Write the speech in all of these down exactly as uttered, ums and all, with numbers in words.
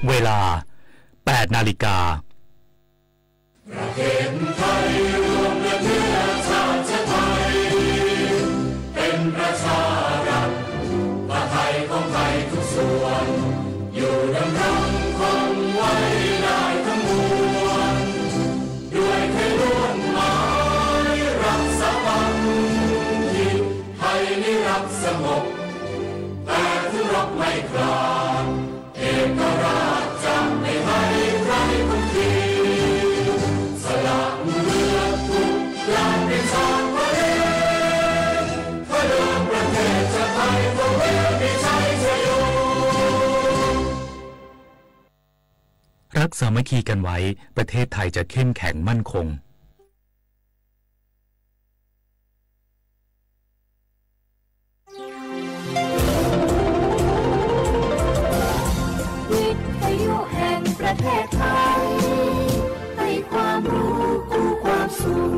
เวลา แปดนาฬิกา ประเทศไทยรวมและเนื้อชาติไทย เป็นประชารัฐ ประไทยของไทยทุกส่วน อยู่ดำรงคงไว้ได้ทั้งมวล ด้วยไทยล้วนหมายรักสามัคคี ไทยนิรักสงบ แต่ทุรบไม่กล้า เอกราชจะไม่ให้ใครคุกคี สละเลือดทุกอย่างเป็นชาติทะเล เพื่อเดินประเทศชาติไทย คงไม่มีชัยชโย รักสามัคคีกันไว้ ประเทศไทยจะเข้มแข็งมั่นคง วิทยุแห่งประเทศไทย ให้ความรู้คู่ความสุข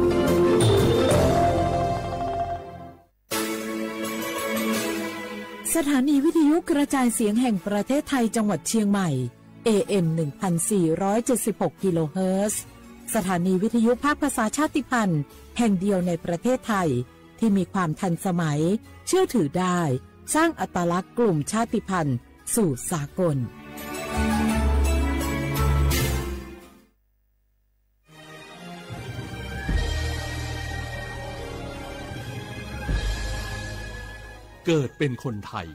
สถานีวิทยุกระจายเสียงแห่งประเทศไทยจังหวัดเชียงใหม่ เอเอ็ม หนึ่งพันสี่ร้อยเจ็ดสิบหก กิโลเฮิรตซ์ สถานีวิทยุภาคภาษาชาติพันธุ์แห่งเดียวในประเทศไทย ที่มีความทันสมัย เชื่อถือได้ สร้างอัตลักษณ์กลุ่มชาติพันธุ์สู่สากล เกิดเป็นคนไทย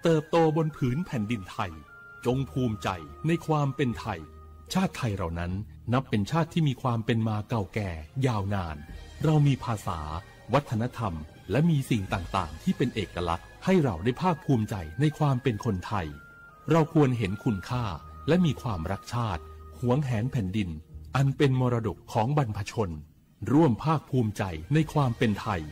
เติบโตบนผืนแผ่นดินไทย จงภูมิใจในความเป็นไทย ชาติไทยเรานั้นนับเป็นชาติที่มีความเป็นมาเก่าแก่ยาวนาน เรามีภาษา วัฒนธรรม และมีสิ่งต่างๆ ที่เป็นเอกลักษณ์ ให้เราได้ภาคภูมิใจในความเป็นคนไทย เราควรเห็นคุณค่า และมีความรักชาติ หวงแหนแผ่นดิน อันเป็นมรดกของบรรพชน ร่วมภาคภูมิใจในความเป็นไทย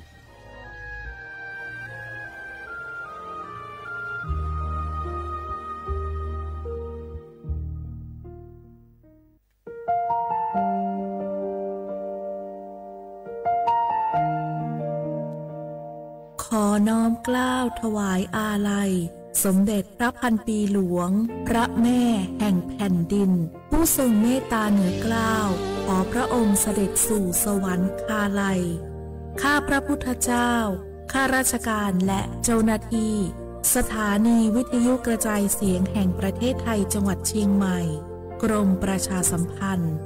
ขอน้อมเกล้าถวายอาลัย สมเด็จพระพันปีหลวง พระแม่แห่งแผ่นดิน ผู้ทรงเมตตาเหนือเกล้า ขอพระองค์เสด็จสู่สวรรคาลัย ข้าพระพุทธเจ้า ข้าราชการและเจ้าหน้าที่ สถานีวิทยุกระจายเสียงแห่งประเทศไทยจังหวัดเชียงใหม่ กรมประชาสัมพันธ์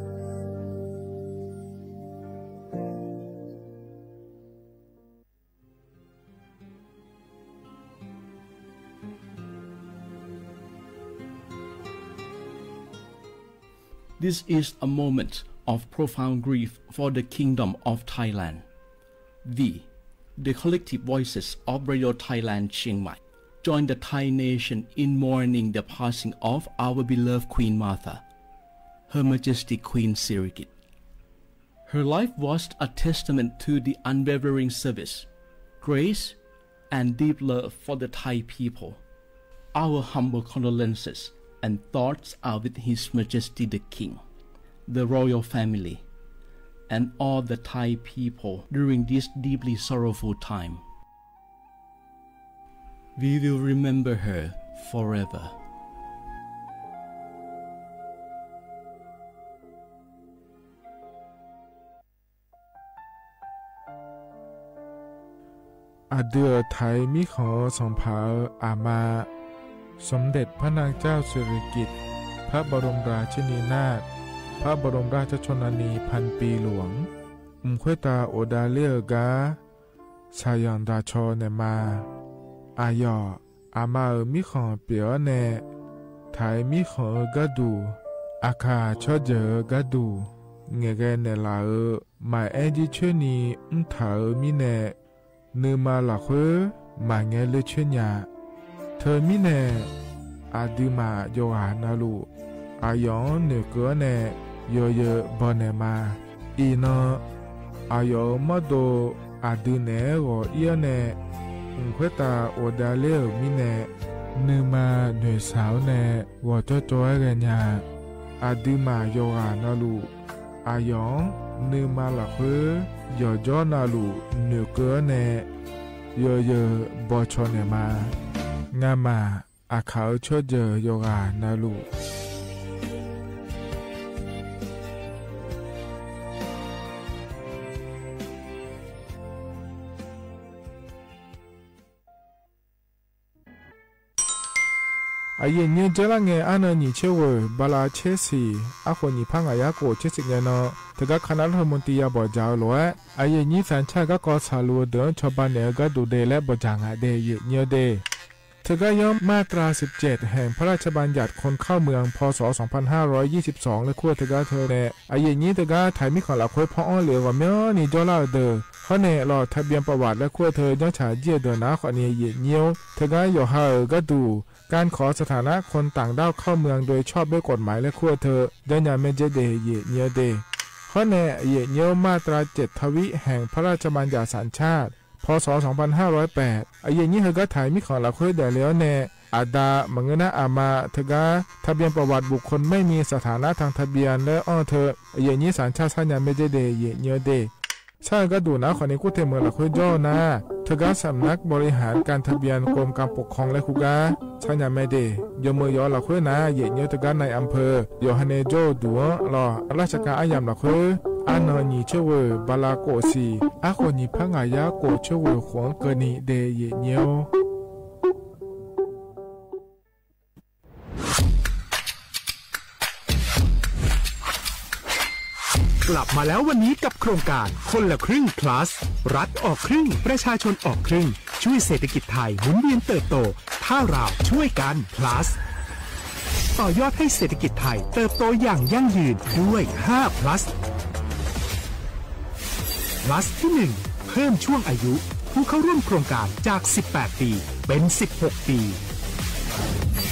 This is a moment of profound grief for the Kingdom of Thailand. We, the collective voices of Radio Thailand Chiang Mai, join the Thai nation in mourning the passing of our beloved Queen Mother, Her Majesty Queen Sirikit. Her life was a testament to the unwavering service, grace, and deep love for the Thai people. Our humble condolences and thoughts are with His Majesty the King, the royal family, and all the Thai people during this deeply sorrowful time. We will remember her forever. Aqdui-euq Taiq mirkhanq-eu sanqpaq-euq aqma, สมเด็จพระนางเจ้าสิริกิติ์ พระบรมราชินีนาถ พระบรมราชชนนีพันปีหลวง mq khoertav ghofdav ler-eu gar shaqzanq daqcaw naeqma. Aqyawf aqma-euq mirkhanq pyeuf-awr nae, Taiq mirkhanq-eu gharduq, aqkaq tsawrjeuq-eu gharduq ngaeqghae naeqlaf-eu maqaer jircoer ni mrtaq-euq mirnae, nuima lafkhoer maqngae ler coer nya. Teumirnae, aqduimaf yawqghaq navluf, aqyawf-anr noeqkeuv-awr nae yawzeu bawnaeq ma. Iqnan, aqyawf-euq mawrdo aqdui naeq-aer ghawq ir-awr nae, mq khoertav ghofdav ler-euq mirnae, nuima noeqshaq-awr nae ghawqcawv cawv-aer ghaenya. Aqduimaf yawqghaq navluf, aqyawf-anr nuima lafkhoer yawqjawr navluf noeqkeuv-awr nae yawzeu bawcaw naeqma. Ngamaf aqkaq-euq tsawrjeuq yawqghaq navluf, Aqyuif aqnyir dzeur lar ngae, arnan nyiq tser ghoeq bala tser siq, arkhof nyiq par ngaq yar khof tser siq ngae nan, teugar คณะรัฐมนตรี ya bawq dzaq-eu lof-aer, aqyuif aqnyir สัญชาติ garkawv tsaqluf-eu deuq-anr cawba naeq-eu gharduq de laer bawq dzaq ngaq de, aqyuif aqnyir-eu de. Teugar yanr มาตราสิบเจ็ด แห่งพระราชบัญญัติคนเข้าเมือง พ.ศ. สองพันห้าร้อยยี่สิบสอง laer kur-eu teugar teu nae, aqyuif aqnyir teugar taq mirkhanq lafkhoer paw-anr lef-eu ghawqmyanrni jawrlar-eu deuq, hawr nae ลงทะเบียนประวัติ laer kur-eu teu janrcaq jir-eu deuq nar khawfni, aqyuif aqnyir-or, teugar yawqha-euq gharduq การขอสถานะคนต่างด้าวเข้าเมืองโดยชอบด้วยกฎหมาย laer kur-eu teu janrnya maerdzer de, aqyuif aqnyir-eu de. Hawr nae, aqyuif aqnyir-or, มาตราเจ็ดทวี แห่งพระราชบัญญัติสัญชาติ พ.ศ. สองพันห้าร้อยแปด aqyuif aqnyir heugar taq mirkhanq lafkhoer daefle-awr nae, aqda maqngeur nar aqma teugar ทะเบียนประวัติบุคคลไม่มีสถานะทางทะเบียน laer anr-eu teu, aqyuif aqnyir สัญชาติ sarnya maerdzer de, aqyuif aqnyir-eu de. Sar-eu gharduq nar khawfni kur tae meuq lafkhoer jawr-eu nar, teugar สำนักบริหารการทะเบียน กรมการปกครอง laer kur gar sarnya maerdzer. Yawmeuq yawf-eu lafkhoer nar, aqyuif aqnyir-or, teugar นายอำเภอ yawqha nae jawr-eu duq-anr lawq, ราชการ aryamq lafkhoer, arnan nyiq tser ghoeq bala khof siq, arkhof nyiq par ngaq yar khof tser ghoeq khof-anr keuvni de, aqyuif aqnyir-or. กลับมาแล้ววันนี้กับโครงการคนละครึ่ง plus รัฐออกครึ่ง ประชาชนออกครึ่ง ช่วยเศรษฐกิจไทยหมุนเวียนเติบโต ถ้าเราช่วยกัน plus ต่อยอดให้เศรษฐกิจไทยเติบโตอย่างยั่งยืนด้วย ห้า plus plus ที่ หนึ่ง เพิ่มช่วงอายุ ผู้เข้าร่วมโครงการจาก สิบแปด ปี เป็น สิบหก ปี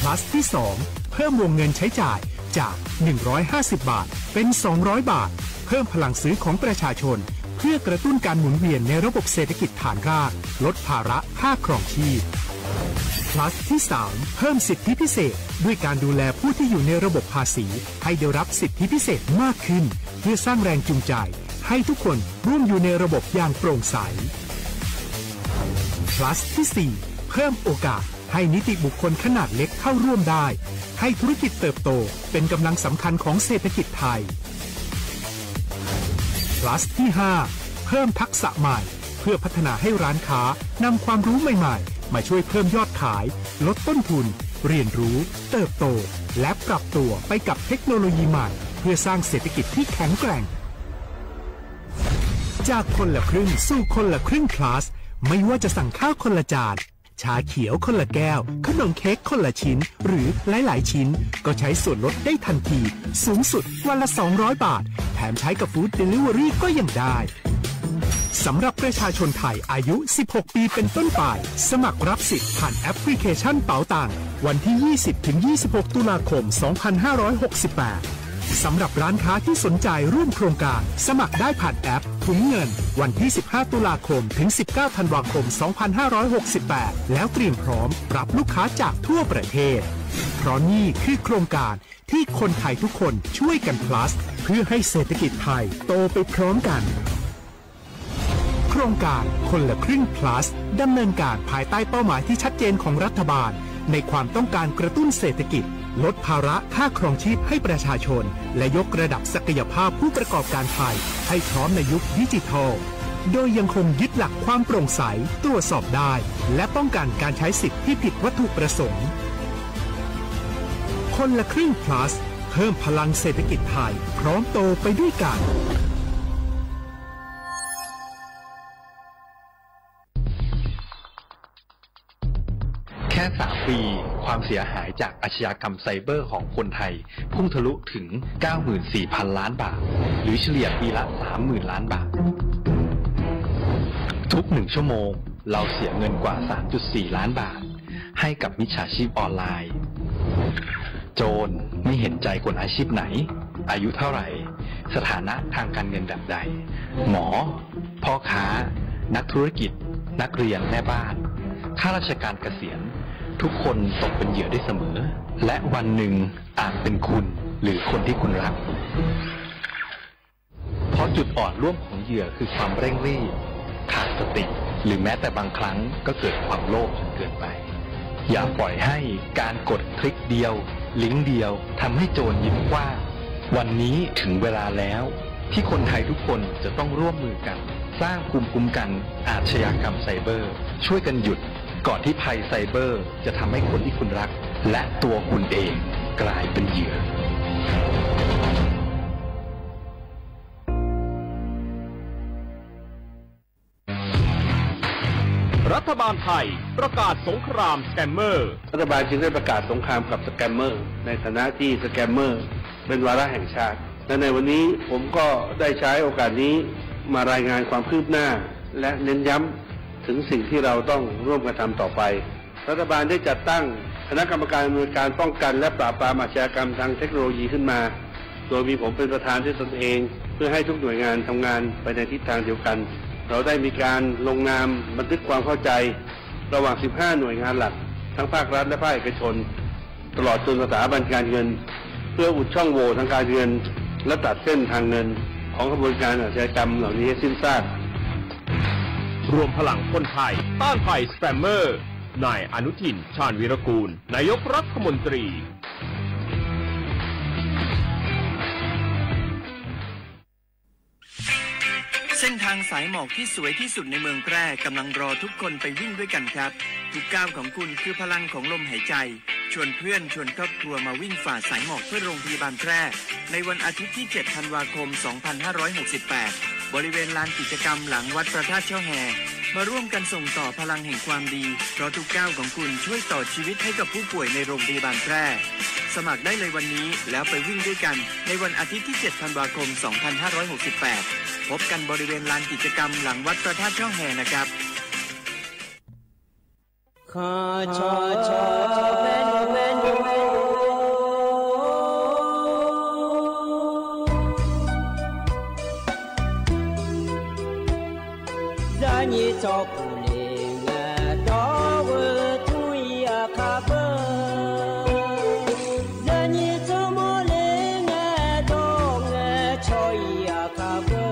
plus ที่ สอง เพิ่มวงเงินใช้จ่ายจาก หนึ่งร้อยห้าสิบ บาท เป็น สองร้อย บาท เพิ่มพลังซื้อของประชาชน เพื่อกระตุ้นการหมุนเวียนในระบบเศรษฐกิจฐานราก ลดภาระค่าครองชีพ plus ที่ สาม เพิ่มสิทธิพิเศษ ด้วยการดูแลผู้ที่อยู่ในระบบภาษี ให้ได้รับสิทธิพิเศษมากขึ้น เพื่อสร้างแรงจูงใจ ให้ทุกคนร่วมอยู่ในระบบอย่างโปร่งใส plus ที่ สี่ เพิ่มโอกาสให้นิติบุคคลขนาดเล็กเข้าร่วมได้ ให้ธุรกิจเติบโตเป็นกำลังสำคัญของเศรษฐกิจไทย plus ที่ ห้า เพิ่มทักษะใหม่ เพื่อพัฒนาให้ร้านค้านำความรู้ใหม่ๆ มาช่วยเพิ่มยอดขาย ลดต้นทุน เรียนรู้ เติบโต และปรับตัวไปกับเทคโนโลยีใหม่ เพื่อสร้างเศรษฐกิจที่แข็งแกร่ง จากคนละครึ่งสู่คนละครึ่ง plus ไม่ว่าจะสั่งข้าวคนละจาน ชาเขียวคนละแก้ว ขนมเค้กคนละชิ้น หรือหลายๆ ชิ้น ก็ใช้ส่วนลดได้ทันที สูงสุดวันละ สองร้อย บาท แถมใช้กับ Food Delivery ก็ยังได้ สำหรับประชาชนไทยอายุ สิบหก ปีเป็นต้นไป สมัครรับสิทธิ์ผ่านแอปพลิเคชันเป๋าตัง วันที่ ยี่สิบ ถึง ยี่สิบหก ตุลาคม สองพันห้าร้อยหกสิบแปด สำหรับร้านค้าที่สนใจร่วมโครงการ สมัครได้ผ่านแอปถุงเงิน วันที่ สิบห้า ตุลาคม ถึง สิบเก้า ธันวาคม สองพันห้าร้อยหกสิบแปด แล้วเตรียมพร้อมรับลูกค้าจากทั่วประเทศ เพราะนี่คือโครงการที่คนไทยทุกคนช่วยกัน plus เพื่อให้เศรษฐกิจไทยโตไปพร้อมกัน โครงการคนละครึ่ง plus ดำเนินการภายใต้เป้าหมายที่ชัดเจนของรัฐบาล ในความต้องการกระตุ้นเศรษฐกิจ ลดภาระค่าครองชีพให้ประชาชน และยกระดับศักยภาพผู้ประกอบการไทยให้พร้อมในยุคดิจิทัล โดยยังคงยึดหลักความโปร่งใส ตรวจสอบได้ และป้องกันการใช้สิทธิ์ที่ผิดวัตถุประสงค์ คนละครึ่ง plus เพิ่มพลังเศรษฐกิจไทย พร้อมโตไปด้วยกัน แค่ สาม ปี ความเสียหายจากอาชญากรรมไซเบอร์ของคนไทย พุ่งทะลุถึง เก้าหมื่นสี่พันล้านบาท หรือเฉลี่ยปีละ สามหมื่นล้านบาท ทุกหนึ่งชั่วโมง เราเสียเงินกว่า สามจุดสี่ล้านบาท ให้กับมิจฉาชีพออนไลน์ โจรไม่เห็นใจคนอาชีพไหน อายุเท่าไหร่ สถานะทางการเงินแบบใด หมอ พ่อค้า นักธุรกิจ นักเรียน แม่บ้าน ข้าราชการเกษียณ ทุกคนตกเป็นเหยื่อได้เสมอ และวันหนึ่งอาจเป็นคุณ หรือคนที่คุณรัก เพราะจุดอ่อนร่วมของเหยื่อคือความเร่งรีบ ขาดสติ หรือแม้แต่บางครั้งก็เกิดความโลภจนเกินไป อย่าปล่อยให้การกดคลิกเดียว ลิงก์เดียว ทำให้โจรยิ้มกว้าง วันนี้ถึงเวลาแล้ว ที่คนไทยทุกคนจะต้องร่วมมือกัน สร้างภูมิคุ้มกันอาชญากรรมไซเบอร์ ช่วยกันหยุด ก่อนที่ภัยไซเบอร์จะทำให้คนที่คุณรัก และตัวคุณเองกลายเป็นเหยื่อ รัฐบาลไทยประกาศสงครามสแกมเมอร์ รัฐบาลจึงได้ประกาศสงครามกับสแกมเมอร์ ในฐานะที่สแกมเมอร์เป็นวาระแห่งชาติ และในวันนี้ผมก็ได้ใช้โอกาสนี้มารายงานความคืบหน้า และเน้นย้ำถึงสิ่งที่เราต้องร่วมกันทำต่อไป รัฐบาลได้จัดตั้งคณะกรรมการอำนวยการป้องกันและปราบปรามอาชญากรรมทางเทคโนโลยีขึ้นมา โดยมีผมเป็นประธานด้วยตนเอง เพื่อให้ทุกหน่วยงานทำงานไปในทิศทางเดียวกัน เราได้มีการลงนามบันทึกความเข้าใจ ระหว่าง สิบห้า หน่วยงานหลัก ทั้งภาครัฐและภาคเอกชน ตลอดจนสถาบันการเงิน เพื่ออุดช่องโหว่ทางการเงิน และตัดเส้นทางเงินของขบวนการอาชญากรรมเหล่านี้ให้สิ้นซาก รวมพลังคนไทยต้านภัยสแกมเมอร์ นายอนุทิน ชาญวีรกูล นายกรัฐมนตรี เส้นทางสายหมอกที่สวยที่สุดในเมืองแพร่กำลังรอทุกคนไปวิ่งด้วยกันครับ ทุกก้าวของคุณคือพลังของลมหายใจ ชวนเพื่อนชวนครอบครัวมาวิ่งฝ่าสายหมอกเพื่อโรงพยาบาลแพร่ ในวันอาทิตย์ที่ เจ็ด ธันวาคม สองพันห้าร้อยหกสิบแปด บริเวณลานกิจกรรมหลังวัดพระธาตุช่อแฮ มาร่วมกันส่งต่อพลังแห่งความดี เพราะทุกก้าวของคุณช่วยต่อชีวิตให้กับผู้ป่วยในโรงพยาบาลแพร่ สมัครได้เลยวันนี้ แล้วไปวิ่งด้วยกัน ในวันอาทิตย์ที่ เจ็ด ธันวาคม สองพันห้าร้อยหกสิบแปด พบกันบริเวณลานกิจกรรมหลังวัดพระธาตุช่อแฮนะครับ Zaqnyiq tsawrkhof le ngae dawr-eu tmr-ir aqkar beu. Zaqnyiq tsawrmawr le ngae dawr ngae cawq-ir aqkar beu.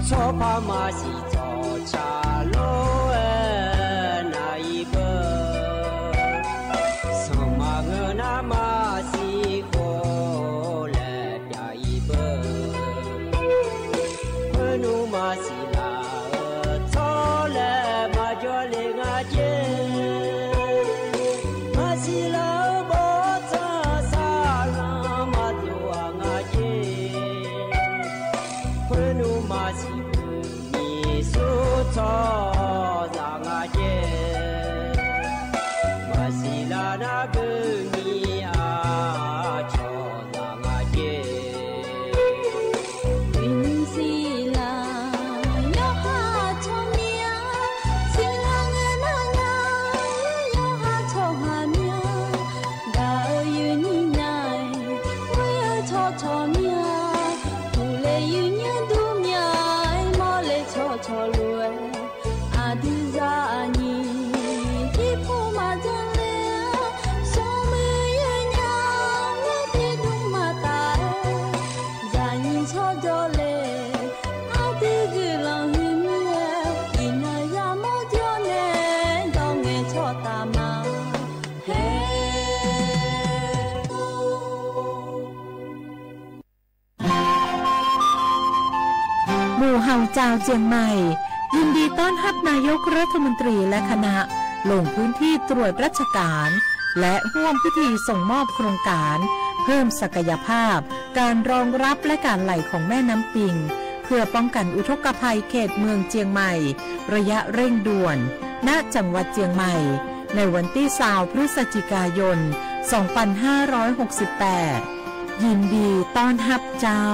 Tsawrpar maqsiq tsawqcaq lor-aer nav-ir beu. Sanqma ngeur nar maqsiq khof laer pyav-ir beu. Khoernmr maqsiq laf-eu tsawrlae maqjawr le nga jer. Maqsiq laf-eu bawrtsanq saqlanq maqdov-aq nga jer. Khoernmr maqsiq beumiq sur tsawrhaqzaq nga jer. Maqsiq laf nar beumiq aqcawq zaq nga jer. Uiqnymr siqlaq yawqha tsawrmyanr, siqlaq ngae nar nya, yawqha tsawrhaq myanr. Gaq-eu yuifnyir nya-aer, ghoer-eu tsawrcawq myanr, uqle yuifnyir dur myanr-aer, mawrle tsawrcawq lof-aer, aqdui zaqnyiq jirpov maqjanr ler-a, smrmuiq yawnya, mawr tiqdmr maqtaf-aer, zaqnyiq tsawrjawr le, aqdui guiqlanq huiqmir-aer, iqnan yamawr jawr nae, dawr ngae tsawrtaf ma. Haer หมู่เห่าจาวเจียงใหม่ ยินดีต้อนรับนายกรัฐมนตรีและคณะ ลงพื้นที่ตรวจราชการ และร่วมพิธีส่งมอบโครงการ เพิ่มศักยภาพการรองรับและการไหลของแม่น้ำปิง เพื่อป้องกันอุทกภัยเขตเมืองเจียงใหม่ ระยะเร่งด่วน ณ จังหวัดเจียงใหม่ ในวันที่ ซาว พฤศจิกายน สองพันห้าร้อยหกสิบแปด ยินดีต้อนรับเจ้า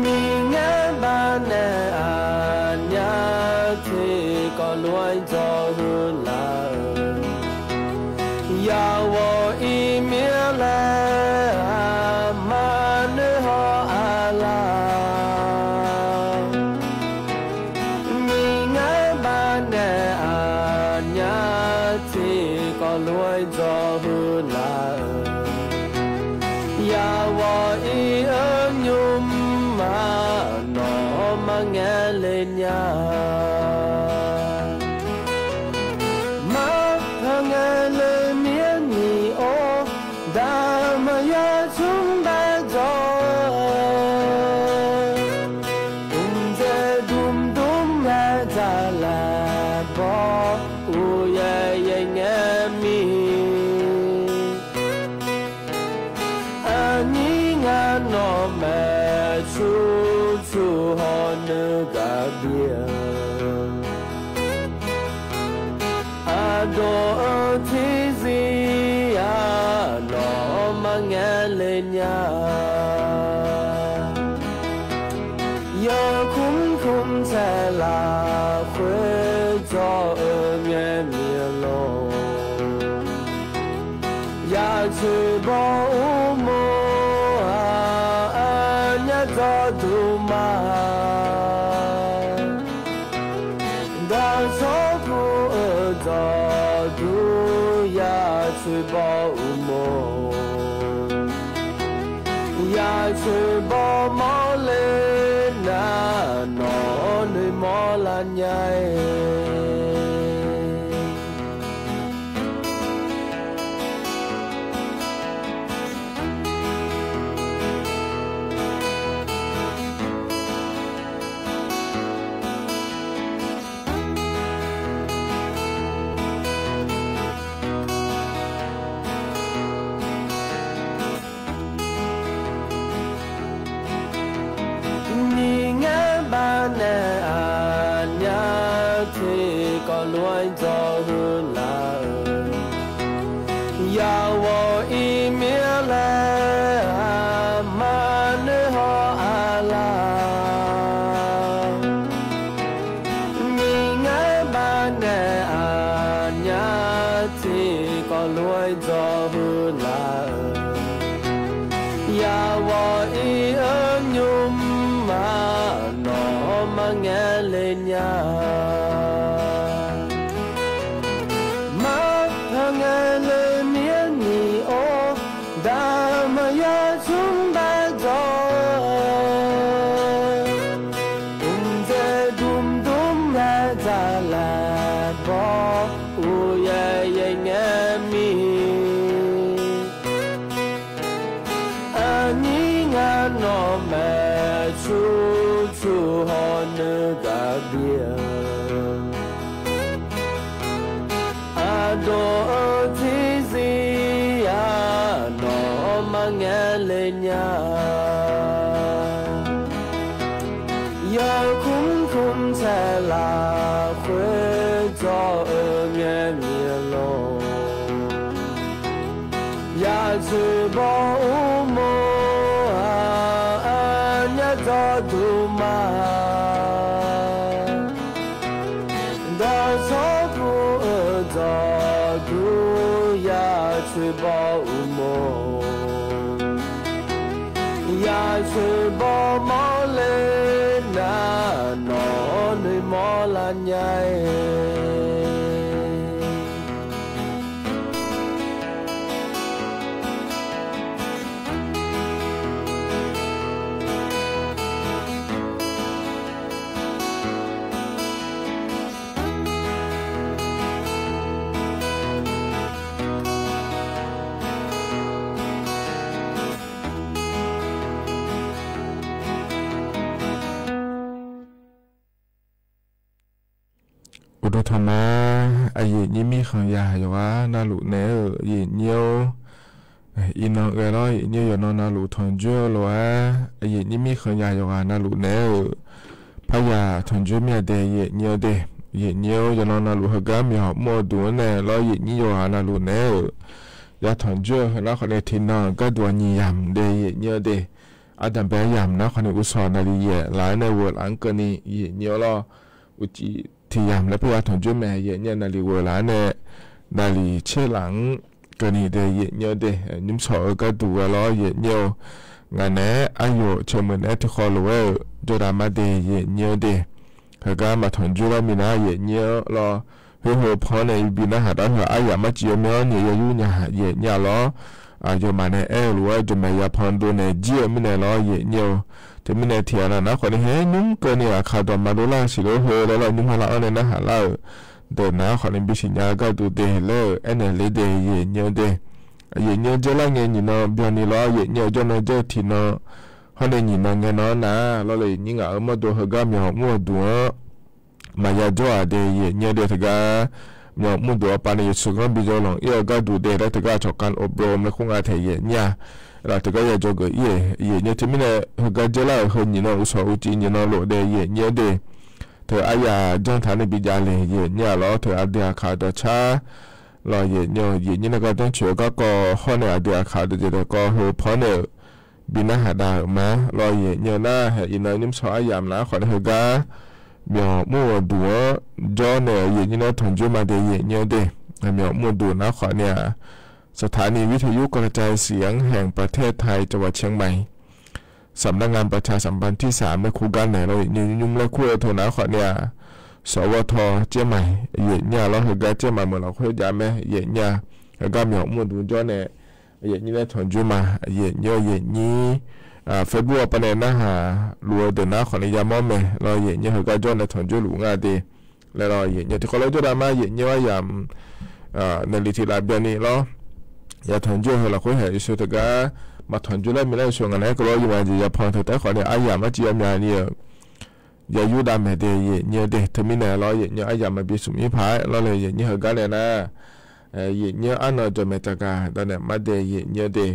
Miqngar baqnaeq aqnyaf tiqkawv lof-aer dzawgeuf laf-euq, yawqghaq iqmir laer aqma noeqhaw aqlaf. Miqngar baqnaeq aqnyaf tiqkawv lof-aer dzawgeuf laf-euq, yawqghaq iq maqngaeq le nya-a. Maqpar ngaeq le mir nyiq-or, daq maqya tsmr bae dzawr-eu, dmqdzae dmqdmr ngae dzaqlaq baw uqyaer yaer ngae mir. Aqnyir ngar nawq maeq cur cur hawr nuigaq bif-eu, aqdawq-eu tiqzir-aq nawq-anr maqngaeq le nya-a. Yawkmr kmr taeq lafkhoer dzawr-eu ngae mir-eu lor. Yaq coeq baw uqmov-aq, aqnyir dzawrduq ma. Dawqshawr pu-eu dzawrduq yaq coeq baw uqmov. Yaq coeq baw mawrle nar, nawq-anr noeqmawr lar nya-aer. Nyiq ngaer baq nae aqnyir tiqkawv lof-aer dzawr huiq laf-eu, yawq ghawq ir mir laer aqma noeq haw-a lar. Nyiq ngaer baq nae aqnyir tiqkawv lof-aer dzawr huiq laf-eu, yawq ghawq ir-eu nymr-aq nawq-anr maqngaeq le nya-a. Maqpar ngaeq le mir nyiq-or, daq maqya tsmr bae dzawr-eu, dmqdzae dmqdmr ngae dzaqlaq baw uqyaer yaer ngae mir. Aqnyir ngar nawq maeq cur cur hawr nuigaq bif-eu, aqdawq-eu tiqzir-aq nawq-anr maqngaeq le nya-a. Yawkmr kmr taeq lafkhoer dzawr-eu ngae mir-eu lor. Yaq coeq baw uqmov-aq, aqnyir dzawrduq ma. Dawqshawr pu-eu dzawrduq yaq coeq baw uqmov. Yaq coeq baw mawrle nar, nawq-anr noeqmawr lar nya-aer. Uqduq tanqma, aqyuif nyir mirkhanq yaq yawqghaq navluf naeq-aer-euq aqyuif nyir-or, iqnan ghae lawr, aqyuif nyir-or, yawqnan navluf tanqjoer-eu lof-aer aqyuif nyir mirkhanq yaq yawqghaq navluf naeq-aer-euq parya tanqjoer mir-a de, aqyuif nyir-or de. Aqyuif nyir-or, yawqnan navluf heugar myawq mr-eu duq-anr nae lawr, aqyuif nyir yawqghaq navluf naeq-aer-euq ya tanqjoer-eu heu nar khawf ni tiqnan gharduq aqnyiq yamq de, aqyuif nyir-or de. Ardanqbae-aer yamq nar khawf ni uqshawq naqliq yaef laf-aer nae ghoflaf anr keuvni, aqyuif nyir-or lawr, uqcif tiq yamq laer parya tanqjoer mae, aqyuif nyir-or, naqliq ghoflaf-aer nae naqliq tserlaf-anr keuvni de, aqyuif nyir-or de. Nymrshawq-eu gharduq ghae lawr, aqyuif nyir-or, ngaq naeq-aer aryawf caeq meuq naeq-aer tiqkhawv lof-aer-euq jawrdav mar de, aqyuif nyir-or de. Heugar maq tanqjoer lawr minav, aqyuif nyir-or lawr, khoer heu pan-anr nae iqbi narhaq darhaq aryamq marcif yawmyanr nyiq yaw yur nya, aqyuif nyir-a lawr. aqyawfmaf nae aer-eu lof-aer jawqmaeq yapan dov naeq jir-eu mirnae lawr yaeqnyaer-eu. Teumirnae tiqghaq nav nar khawfni haer nymr keuvni aqkaq dawqma dovlar siqlof heu laer lawr nymrma lar-anr nae narhaq lar-euq deuq nar khawfni bisiq nya-eu gharduq de laer-euq aernaeq le de yaeqnyaer de. Yaeqnyaer dzaerlar ngae nyiq nan byanni lawr yaeqnyaer-eu jawr nan dzaer-eu tiqnan hawr nae nyiq nan ngae nan-anr nar lawr le nyir ngaq-euq mawrdo heugar myawq mr-eu duq-anr maqya jawr-aq de yaeqnyaer de teugar myawq mr duq-awr pav nae Yeqsur ganr bi jawr lanq ir-eu gharduq de laer teugar aqcawq kan oblo laer khoer nga taeq yaeqnyaer-a. Laf teugar ya jawr geuf ir-eq yaeqnyaer teumirnae heugar dzaerlar-euq heu nyiq nan uqshawq uqcif nyiq nan lof de yaeqnyaer de. Teu aryaq janr taq nae bi jav le yaeqnyaer-a lawr teu aqdui aqkaq dawqcar lawr yaeqnyaer-eu yaeqnyaer nae gardanr coeq-eu garkawv hawr nae aqdui aqkaq dawqjeq dawqkawv heu paw nae-euq bi narhaq dav-euq ma lawr yaeqnyaer-eu nar haeq iqnan nymrshawr aryamq nar khawfni heugar myawq mr-eu duq-anr jawr nae-euq yaeqnyaer nae tanqjoer ma de yaeqnyaer de. Myawq mr-eu duq nar khawfni-aq สถานีวิทยุกระจายเสียงแห่งประเทศไทย จังหวัดเชียงใหม่ สำนักงานประชาสัมพันธ์ที่สาม laer kur gar naeq lawr yaeqnyaer nymr laer kur-eu teu nar khawfni-aq สวท เชียงใหม่ yaeqnyaer-a lawr heugar เชียงใหม่ meuq lafkhoer jav mae yaeqnyaer-a. Heugar myawq mr-eu duq jawr nae yaeqnyaer nae tanqjoer ma yaeqnyaer-eu yaeqnyaer Facebook-awr pav nae narhaq luf-eu deuq nar khawfni yamawr mae lawr yaeqnyaer heugar jawr nae tanqjoer luf nga de. Laer lawr yaeqnyaer tiqkawv laer jawr dav ma yaeqnyaer aryamq naeqli tiq laf byanni lawr ya tanqjoer-eu heu lafkhoer haeq Yeqsur teugar maq tanqjoer laer miqlar Yeqsur ngaq naeq-aer keuv lawr yawmaf jeq yapan teu taef khawfni aryamq arciv yawmyani-euq ya yurdav maeq de yaeqnyaer de teumirnae lawr yaeqnyaer aryamq maqbi smq ir paq-aer lawr le yaeqnyaer heugar nae nar yaeqnyaer arnan jawqmaeq taqgaq dawq naeq mar de yaeqnyaer de.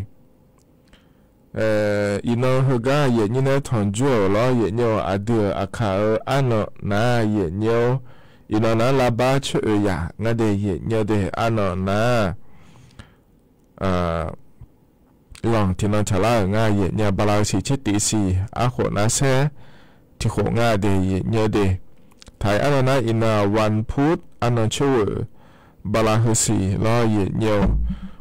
Iqnan heugar yaeqnyaer nae tanqjoer-euq lawr yaeqnyaer-eu aqdui-euq aqkaq-eu arnan nar yaeqnyaer-or. Iqnan nar lavbar coer oeq yaq ngar de yaeqnyaer de arnan nar lanq tiqnan tsaqlar-euq ngar yaeqnyaer bala-eu siq tser tif siq arkhof nar saer tiqkhof ngar de yaeqnyaer de. Taq-iq arnan nar iqnan-aq วันพุธ arnan coer ghoeq bala heu siq lawr yaeqnyaer-or.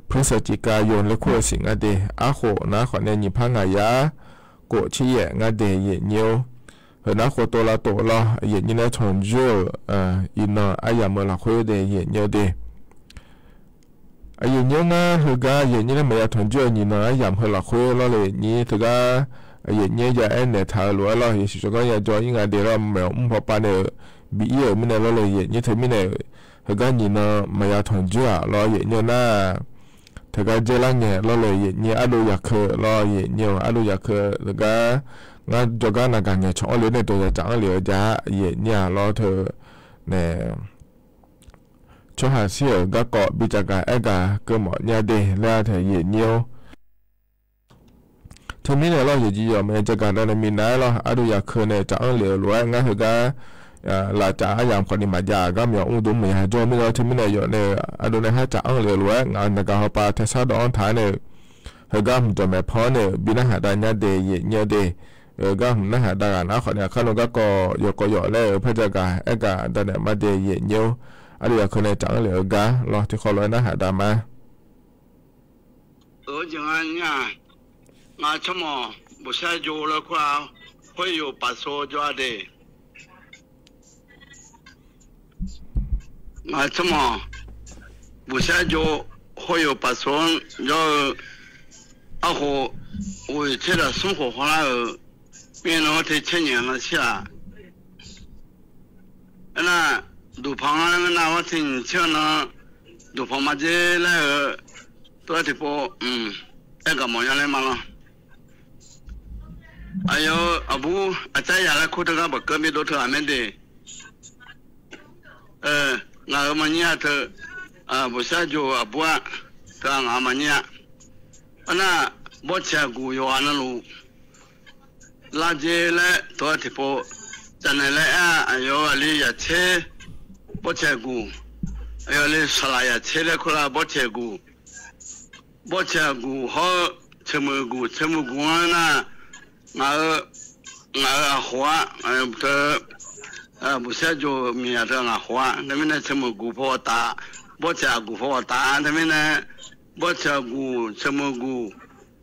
พฤศจิกายน laer kur-eu siq ngar de arkhof nar khawfnae nyiq par ngaq yar khof tser yaef ngar de yaeqnyaer-or. Heu nar khof tov lavtov lawr yaeqnyaer nae tanqjoer-euq iqnan aryamq-eu lafkhoer de yaeqnyaer de. Aqyuif nyaer ngar heugar yaeqnyaer nae maqya tanqjoer-eu nyiq nan aryamq heu lafkhoer lawr le nyir teugar yaeqnyaer ya aer naeq taq-eu lof-aer lawr yaeqsiq tsawrganr ya jawr ir nga de lawr maeq mr paw pav nae-euq bi ir-euq mirnae lawr le yaeqnyaer teumirnae-euq heugar nyiq nan maqya tanqjoer-aq lawr yaeqnyaer nar teugar dzaerlar ngae lawr le yaeqnyaer ardov yaqkeuv lawr yaeqnyaer-eu ardov yaqkeuv teugar ngar jawrgar naqgaq ngaeqcawq-anr le nae dawq yaqcaf-anr lef-eu ja yaeqnyaer-aq lawr teu nae tsawrhaq shir-euq garkawv bi cavgaq aergaq keuvmawf nya de laer taeq yaeqnyaer-or. Teumirnae lawr yawqjeq yawq mae jagaq dawq nae minav-aer lawr ardov yaqkeuv nae caf-anr lef-euq lof-aer ngar heugar lafcaf aryamq khawfni maqjav gar myawq mr dov maqya jawr mirnae teumirnae yawf nae ardov nae har caf-anr lef-euq lof-aer ngaq-euq naqgaq hawpav taesar dawq-anr taq-aer nae heugar hmq jawq maeq paw-anr nae bi narhaq dav nya de yaeqnyaer de. Heugar hmq narhaq dav ghaq nar khawfni aqkar nan garkawv yawqkawv yawf laer-euq par jagaq aergaq dawq nae mar de yaeqnyaer-or. Ardov yaqkeuv nae caf-anr lef-euq gar lawr tiqkhawv lof-aer narhaq dav ma. Euq-eu jeq nga nya-aq, ngaq tsawrmawq buqsaer jo laer kur-a, khoer yoq paqsov jawr-a de. Ngaq tsawrmawq buqsaer jo khoer yoq paqsov-anr jawr-eu arkhof ghoeq tser daq smr khof hawlar-euq mirnan gharteu tser nyiq nan shir-aq. Aernar, duqpanq-anr laer ngeur nar gharteu nyiq tser nan duqpanq maqdzer laer-eu tov-aer tiqpov aer gaq mawf nya laer ma lawr. Aqyawf-eu aqbur aqcar yaq laer kur teugar baqkeuv bi dov teu-aq maer de. Ngaq-euq maqnyir-a teu, buqsaer jo-eu aqbur-a teu-aq ngaq-euq maqnyir-a. Aernar, bawrtsaeq aqguq yawqghaq navluf lardzer laer tov-aer tiqpov cavnaeq laer aer-a. Aqyawf-eu aqli yaqtser bawrtsaeq aqguq, aqyawf aqli saqlaq yaqtser laer kur lar bawrtsaeq aqguq. Bawrtsaeq aqguq hawr-eu tseqmuiq guq, tseqmuiq guq-anr nar, ngaq-euq, ngaq-euq aqkhof-a, teu, buqsaer jo-eu miqyaq teu ngaq khof-a. Teumirnae tseqmuiq guq paw ghawqtaf, bawrtsaeq aqguq paw ghawqtaf-a. Teumirnae bawrtsaeq aqguq, tseqmuiq guq,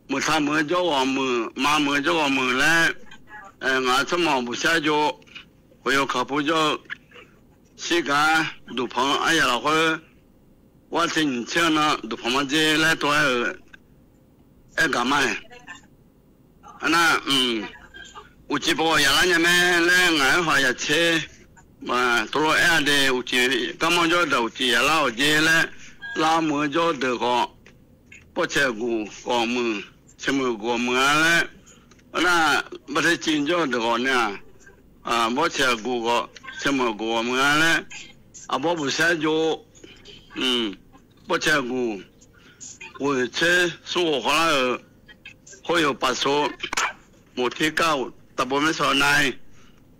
muiqtaq muiq-eu jawrghawq muiq, maqmuiq-eu jawrghawq muiq laer, ngaq-euq tsawrmawq buqsaer jo, khof yoq kaqpur jawr-eu shirgaq duqpanq aryaq lafkhoer gharteu nyiq tser nan duqpanq maqdzer laer tov-aer-euq aergaq ma-aeq. Arnar, uqcif paw yaqlar nya mae laer ngaq-aer haq yaqtser, tov lof-aer-a de, uqcif garmanr jawr deuq uqcif yaqlar-awq jer laer, lavmuiq-eu jawr deuq khawf, bawrtsaeq guq khawf muiq, tsermuiq guq khawf muiq-a laer, arnar, bawrtsaeq guq jawr deuq khawf nae-aq, bawrtsaeq guq khawf tsermuiq guq khawf muiq-a laer, aqbawr buqsaer jov, bawrtsaeq guq, ghoeq tser smr ghof khawf lar-euq, khoer yawqpaf sov, moqtir kar-euq taqbov maer sawq nav-ir,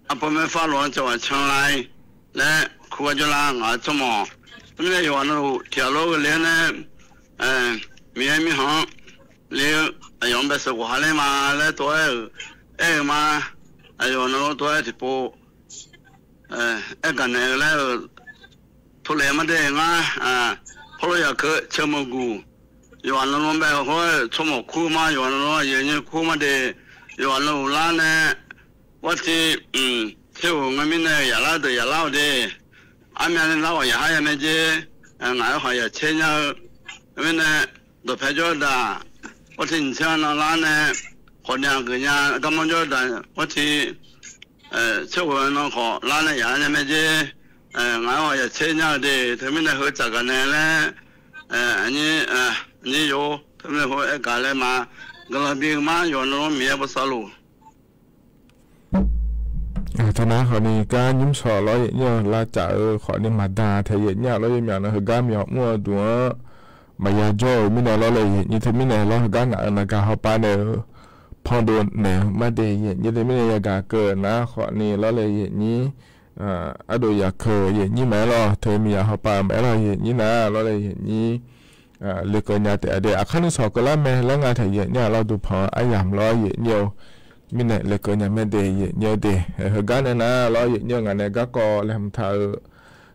aqbov maer far lof-anr cawq ghaq can lar-ir laer, kurgar jawrlar ngaq-eu tsawrmawq. Teumirnae yawqghaq navluf tiqghaq lof-aer gheule-awr nae, Miqyaer mirkhanq-anr le-eu aqyawf-anr bae sheuqghof ha ler ma laer tov-aer-euq, aer-eu ma. Aqyawf navluf tov-aer tiqpov aergaq naeq-eu laer-euq, tov laeq mar de ngar, parlof yaqkeuv tsermuiq guq, yawqghaq navluf bae hawr-eu tsawrmawq kur ma, yawqghaq navluf aqyuif aqnyir kur mar de, yawqghaq navluf lar nae, wartiv, tser-euq ngar mirnae yaqlar deuq yaqlar-awq de, armyav nae lar ghawq yaqhar ya mae jer, ngaq-aer haq yaqtser nya-eu mirnae, dawqpae jawr daq, wartiv nyiq tser-a nan lar nae, khawf nya geuf nya, garmanr jawr daq, wartiv tser ghoeq nan khawf lar nae yaqlar nya mae jer, ngaq-aer haq yaqtser nya-eu de, teumirnae heu tsaqgaq nae laer, aqnyir, aqnyir yawr teumirnae heu aergaq laer ma, guiqlanq bi-eu mar yawqnan-anr Miqyaer bosav luf. Teunar khawfni gar nymr shawq lawr yaeqnyir-eu lavcaf-eu khawfni maqdan taeq yaeqnyir-a lawr, yawmyaq nan heugar myawq mr-eu duq-anr maqya jawr-euq mirnae lawr le yaeqnyir, teumirnae lawr heugar ngaq-euq naqgaq hawpa nae-eu pandov naeq-eu mar de yaeqnyir, teumirnae yagaq keuv nar khawfni lawr le yaeqnyir, ardov yaqkeuv yaeqnyir maqaer lawr, teumiqyaq hawpa maqaer lawr yaeqnyir nar lawr le yaeqnyir, lekeuv nya taef-a de, aqkar nuisawq keuvlar mae laer nga taeq yaeqnyir-a lawr, duqpanq-eu aryamq lawr yaeqnyir-eu mirnae lekeuv nya mae de yaeqnyir-eu de, heugar nae nar lawr yaeqnyir-eu ngaq nae garkawv laeqhmq taq-eu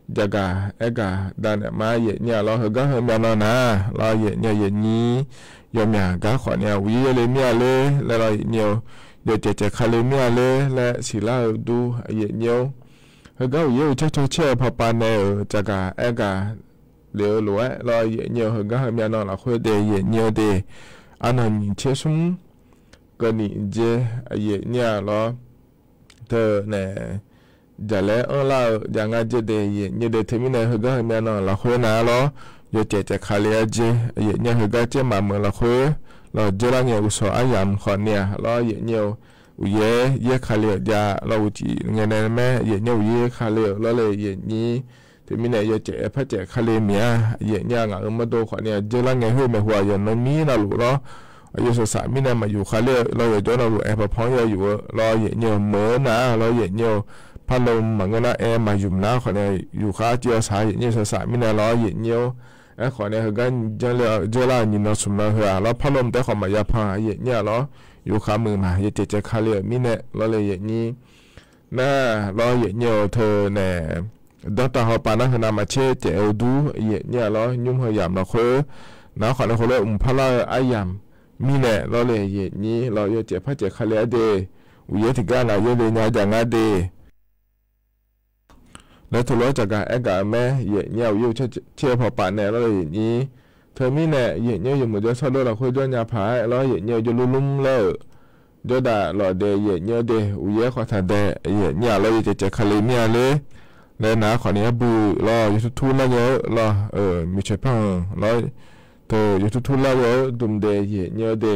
jaqgaq aergaq danaeq mar yaeqnyir-a lawr, heugar heumyav nan nar lawr yaeqnyir-eu yaeqnyir, yawmyaq gar khawfni-a uqyir yaerle mir-a ler laer lawr yaeqnyir-eu, yawcaev caev kale mir-a ler laer siqlar-eu dur yaeqnyir-or, heugar uqyaer uqcaer cawcaer-eu pawpav nae-euq jaqgaq aergaq lef-eu lof-aer lawr yaeqnyir-eu, heugar heumyav nan lafkhoer de yaeqnyir-eu de, arnan nyiq tser smr keuvni jer yaeqnyir-a lawr, teunae jaqlaer anrlar-eu jav ngar jer de yaeqnyir de, teumirnae heugar heumyav nan lafkhoer nar lawr, yawcaev caev kale-a jer yaeqnyir, heugar caer maqmeuq lafkhoer lawr, dzeur lar ngae uqshawq aryamq khawfni-a lawr yaeqnyir-eu, uqyaer yaer kale-euq jav lawr, uqcif ngae nae maer yaeqnyir uqyaer kale-euq lawr le yaeqnyir, teumirnae yawcaev aer par caev kale miq-a yaeqnyir-a, ngaq-euq mawrdo khawfni-a dzeur lar ngae khoer maeqhu aqyawf nan mir navluf lawr, aqyawf saqsaq mirnae maqyuf kha ler-eu lawr, yawqjawr navluf aer pawpaw-anr yawyuf-eu lawr yaeqnyir-eu, meuq-eu nar lawr yaeqnyir-eu, parlov maqngeur nar aer maqyuf nar khawfni-a yuf khar civ-awr saq yaeqnyir-eu saqsaq mirnae lawr yaeqnyir-or, aerkhawf nae heugar janr le-eu dzeur lar-eu nyiq nan smq nan heu-aq lawr, parlov taef khawf maqya pan yaeqnyir-a lawr, yuf khar muiq ma yawcaev caev kale-euq mirnae lawr le yaeqnyir nar lawr yaeqnyir-eu teunae, danrtav hawpav nar heunav maqtser caev-eu dur yaeqnyir-a lawr, nymr heu yamq lafkhoer nar khawfni khoerlof mqpar lar-eu aryamq mirnae lawr le yaeqnyir lawr, yawcaev par caev kale-a de, uqyaer tiqgar naq yaerle nya jav ngar de laer teulof-aer jaqgaq aergaq-eu mae yaeqnyir-a, uqyaer uqcaer cawcaer-eu pawpav nae lawr le yaeqnyir, teumirnae yaeqnyir-eu yawmuiq jawr sharlor lafkhoer jawr nya paq-aer lawr yaeqnyir-eu jawrlur lmr laer-euq jawrdaq lawq dae yaeqnyir-eu de, uqyaer khawf taq dae yaeqnyir-a lawr, yawcaev caev kale mir-a ler laer nar khawfni-a bui lawr, yawtur tur lar ghae-eu lawr, miqcoeq par-anr lawr, teu yawtur tur lar ghae-eu dm dae yaeqnyir-eu de.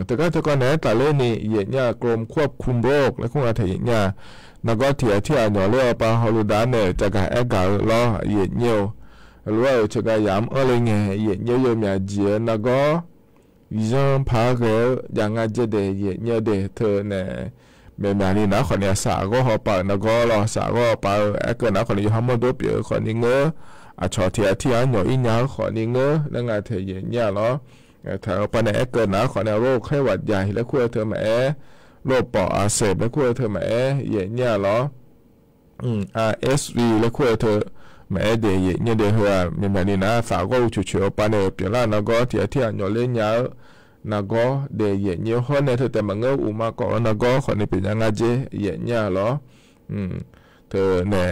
Teugar teukawv naeq-aer tafler ni yaeqnyir-a, กรมควบคุมโรค laer kur nga taeq yaeqnyir-a, nargawr tiq ghaq tir ghaq nyawq ler-awr pav hawluf dav naeq-euq jaqgaq aergaq-eu lawr yaeqnyir-eu, lof-aer-euq ceuqghav yamq-anr anr le ngae yaeqnyir-eu, yawmyaq jeq-eu nargawr zanr paq-aer ghae-eu jav ngar jaer dae yaeqnyir-eu de, teunae myaqmyaq ni nar khawfni-a safghawr hawpav-euq nargawr lawr, safghawr hawpav-eu aerkeuv nar khawfni yawqha mawrdo pyeuf-eu khawfni ngeur, aqcawq tiq ghaq tir ghaq-anr nyawq ir nya-eu khawfni ngeur laer nga taeq yaeqnyir-a lawr, taq-eu pav nae aerkeuv nar khawfni-a โรคไข้หวัดใหญ่ laer kur-eu teu maqaer, โรคปอดอักเสบ laer kur-eu teu maqaer yaeqnyir-a lawr, RSV laer kur-eu teu maqaer daeq yaeqnyir de, heu-aq myaqmyaq ni nar safghawr uqcoeq coeq-eu pav nae-euq pyeuflar-eu nargawr tiq ghaq tir ghaq nyawq ler nya-eu nargawr daeq yaeqnyir-eu, hawr nae teu taef maqngeur uqma kawf-eu nargawr khawfni pyeuf nya ngar jaer yaeqnyir-a lawr, teunae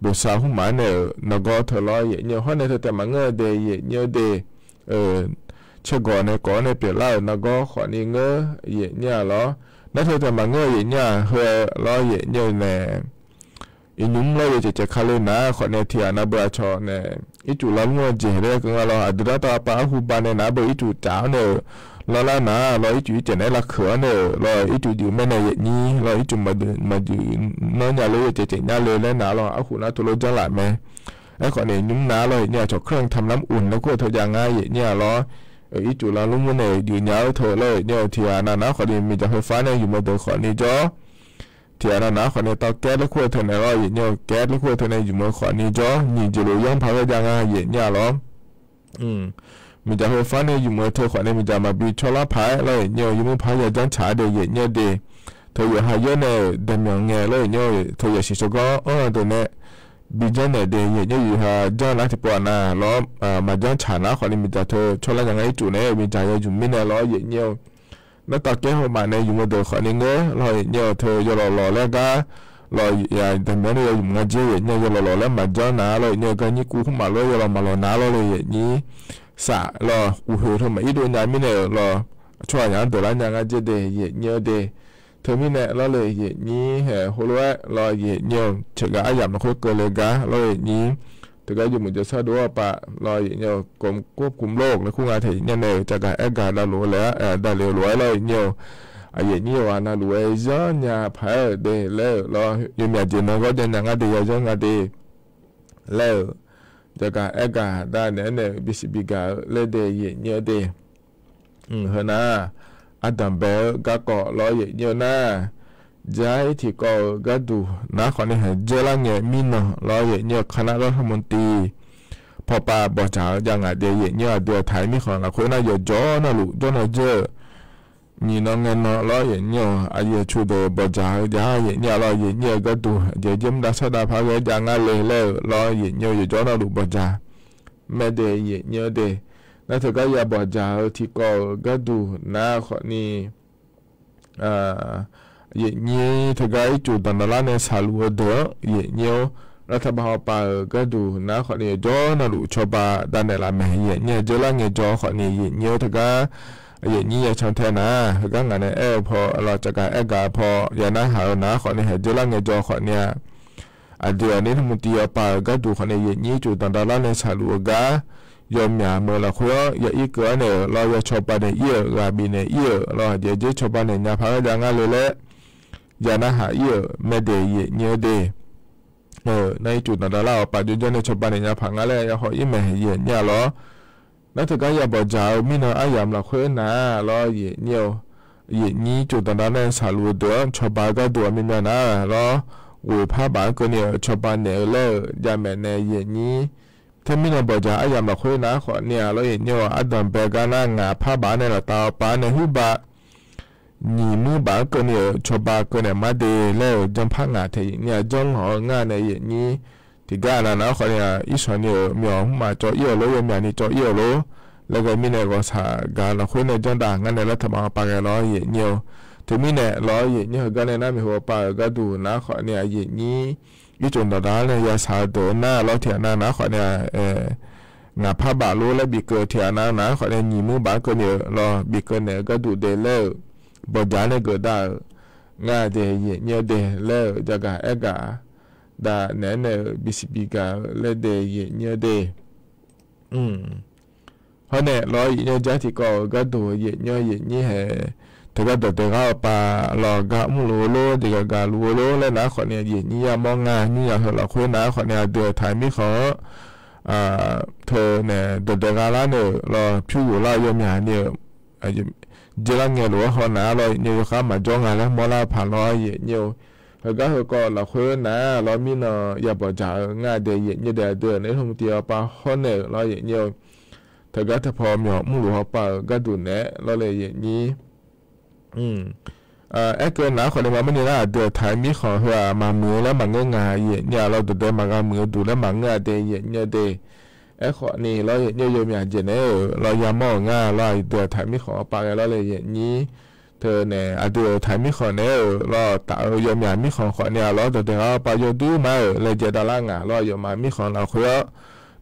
boqsar hmrmaf-aer nae-euq nargawr teu lawr yaeqnyir-eu, hawr nae teu taef maqngeur-eu daeq yaeqnyir-eu de, caergawq nae kawv-awr nae pyeuflar-euq nargawr khawfni ngeur yaeqnyir-a lawr. Nar teu taef maqngeur-eu yaeqnyir-aq heu lawr yaeqnyir-eu nae iqnymr lawr yaeq caev caev ka le nar khawfni tiq ghaq navbeu aqcawq nae ircuf lavlmr-eu jeq laer keuv nga lawr. Aqdui dartav pav arhu ba nae nar beu ircuf caf-awr nae-euq lawrlar nar lawr ircuf ircaev naeq-aer lavkeuq-awr nae-euq lawr ircuf juif maernae yaeqnyir lawr ircuf maqjuif nanr nya le yaeq caev caev nya le laer nar lawr arhu nar tov lof janr laf mae. Aerkhawfni nymr nar lawr yaeqnyir aqcawq เครื่องทำน้ำอุ่น laer kur-eu teu jav ngar yaeqnyir-a lawr. Ircuf lavlmr nae juif nya-eu teu lawr yaeqnyir-eu tiq ghaq navnar khawfni miqdzaq ไฟฟ้า nae yumq-eu deuq khawfni jawr. Tiq ghaq navnar khawfni เตาแก๊ส laer kur-eu teu nae lawr yaeqnyir-eu แก๊ส laer kur-eu teu nae yumq-eu khawfni jawr. Nyiq jeq lof yanr paq ghae jav ngar yaeqnyir-a lawr. Miqdzaq ไฟฟ้า nae yumq-eu teu khawfni miqdzaq maqbi cawrlar paq-aer lawr yaeqnyir-eu yawmuiq paq ya janr tsaq-a de yaeqnyir de. Teu yawqha yawr nae-euq daeqmyanq ngae lawr yaeqnyir-eu teu yasiq shawrganr anr-eu deuq nae bi janr naeq de yaeqnyir yawqha janr nar tiqpov-aq nav lawr maqjanr tsaq nar khawfni miqdzaq teu cawrlar nya ngar ircuf nae-eu miqdzaq ya yumq mirnae lawr yaeqnyir-eu nar เตาแก๊ส hawmaf nae yumq-eu deuq khawfni ngeur lawr yaeqnyir-eu teu yawlawq lawq laer gar lawr ya daeqmyanq nae ya yumq nga jer yaeqnyir-eu yawlawq lawq laer maqjanr nar lawr yaeqnyir-eu gar nyir kuv hmq maf lof-aer yawlawq maqlawq nar lawr le yaeqnyir saf lawr uqhoeq teu maqir dov nya mirnae-euq lawr tsawrhaq nya-anr deuq lar nya ngar jer de yaeqnyir-eu de. Teumirnae lawr le yaeqnyir haeq heulof-aer lawr yaeqnyir-eu teugar aryamq lafkhoer keuvle gar lawr yaeqnyir teugar yawmuiq jawrsar dov-awr pav lawr yaeqnyir-eu กรมควบคุมโรค laer kur nga taef yaeqnyir nae-euq cavgaq aergaq davluf-eu laer-a davlef-eu lof-aer lawr yaeqnyir-eu aqyaeqnyir yawqghaq navluf-aer zanr nya paq-aer-euq de laer-euq lawr yawmyaq jeq nan ghawr jav nya ngar de ya zanr nga de laer-euq cavgaq aergaq davnaeq-aer nae-euq bisiq bigaq-eu laer de yaeqnyir-eu de. Heu nar, ardanq bae-eu garkawv lawr yaeqnyir-eu nar, jar-ir tiqkawv-euq gharduq nar khawfni haeq dzeurlar ngae mirnan lawr yaeqnyir-eu คณะรัฐมนตรี pawpav bawqdzaq-eu jav ngaq de yaeqnyir-eu aqdui-aq taq-ir mirkhanq lafkhoer nar yawqjawr navluf jawrnan dzeur-euq nyiq nan ngae nan lawr yaeqnyir-eu aqyuif aqtsu deuq bawqdzaq-eu jav yaeqnyir-a lawr yaeqnyir-eu gharduq aqjeq jer mr dav sar dav par ghae-aer jav ngar le laer-euq lawr yaeqnyir-eu yawqjawr navluf bawqdzaq mae de yaeqnyir-eu de. Nar teugar ya bawqdzaq-eu tiqkawv-euq gharduq nar khawfni yaeqnyir teugar ircuf danqdanqlar nae shaqluf-eu deuq-anr yaeqnyir-awr, lavtaqbaq hawpav-euq gharduq nar khawfni yawqjawr navluf cawba davnaeq laf mae yaeqnyir-a dzeurlar ngaejawr khawfni yaeqnyir-awr teugar yaeqnyir ya can tae nar heugar ngaq nae aer-eu paw lawr cavgaq aergaq paw ya narhaq-eu nar khawfni haeq dzeurlar ngaejawr khawfni-a aqdui-aq nirhmq tiv hawpav-euq gharduq khawfni yaeqnyir ircuf danqdanqlar nae shaqluf-eu gar yawmyaq meuq lafkhoer-anr ya irkeuv-awr naeq-euq lawr ya cawba naeq ir-euq ghaq bifnaeq ir-euq lawr aqjeq jer cawba naeq nya paq-aer jav ngar le laer ya narhaq ir-euq mae de yaeqnyir-eu de. Nar ircuf danqdanqlar hawpav jawrjawr nae cawba naeq nya paq ngar laer ya haw ir mae yaeqnyir-a lawr. Nar teugar ya bawqdzaq-eu mirnan aryamq lafkhoer nar lawr yaeqnyir-eu yaeqnyir ircuf danqdanqlar nae shaqluf-eu deuq-anr cawba gharduq-aq myav myav nar lawr ghoeq par baf-anr keuvni-euq cawba naeq-eu laer-euq javmaeq nae yaeqnyir. Teumirnae bawqdzaq aryamq lafkhoer nar khawfni-a lawr yaeqnyir-eu ardanq bae gar nar ngaq par baf-anr nae laftav hawpav-anr nae huiba nyiq muir baf-anr keuvni-euq cawba keuv naeq mar de laer-euq janrpar ngaq taef yaeqnyir-a janrlanq-eu ngar nae yaeqnyir tiqgar aqnav nav-anr khawfni-a irshawq ni-euq myawq mrmaf cawv ir-euq lor yawmyaq ni cawv ir-euq lor laer ghae mirnae ghawqshaq gaq lafkhoer nae janrdav ngar nae lavtaqbaq hawpav ghae lawr yaeqnyir-eu. Teumirnae lawr yaeqnyir heugar nae nar maeqhu hawpav-euq gharduq nar khawfni-a yaeqnyir ircuf danqdanqlar nae ya shaq-eu deuq-eu nar lawr tiqghaq nav nav-anr khawfni-a ngaq par baf lor laer bifkeuv tiqghaq nav nav-anr khawfni nyiq muir baf-anr keuvni-euq lawr bifkeuv naeq-eu gharduq de laer-euq bawqdzaq-anr nae geufdav-euq ngar de yaeqnyir-eu de laer-euq jagaq aergaq dav naeq-aer nae-euq bisiq bigaq-eu laer de yaeqnyir-eu de. Hawr nae lawr yaeqnyir-eu jar tiqkawv-euq gharduq yaeqnyir-eu yaeqnyir hae teugar dawqdae ghar-eu pav lawr gar mrluf-eu lor jeqgaq gaqluf-eu lor laer nar khawfni yaeqnyir yamawr nga nymr ya heu lafkhoer nar khawfni aqdui-euq taq-euq mirkhanq-anr teu nae dawqdae gha lar nae-euq lawr pyur yuflar-eu yawmyaq ni-euq dzeurlar ngae lof-aer haw nar lawr yaeqnyir-eu yawkhar maqjawr nga laer mawrlar paq lawr yaeqnyir-eu heugar heukawv lafkhoer nar lawr mirnan ya bawqdzaq-eu ngar de yaeqnyir dae aqdui-euq naeq-aer hmq tiv hawpav hawr nae-euq lawr yaeqnyir-eu teugar teupaw myawq mrluf hawpav-euq gharduq naeq-aer lawr le yaeqnyir Aerkeuv nar khawfni maqmr ni nar aqdui-euq taq-euq mirkhanq heu-aq maqmuiq-eu laer maqngeur nga yaeqnyir-a lawr dawqdae maqgha muiq-eu duq laer maqngeur-a de yaeqnyir-eu de. Aerkhawfni lawr yaeqnyir-eu yawmyaq jeq naeq-aer-euq lawr yamawr-euq ngar lawr aqdui-euq taq-euq mirkhanq hawpav ghae lawr le yaeqnyir teu nae aqdui-euq taq-euq mirkhanq naeq-aer-euq lawr taf-eu yawmyaq mirkhanq khawfni-a lawr dawqdae ghar hawpav yawduq mar-euq laejae davlar ngaq lawr aqyawfmaf mirkhanq lafkhoer-awr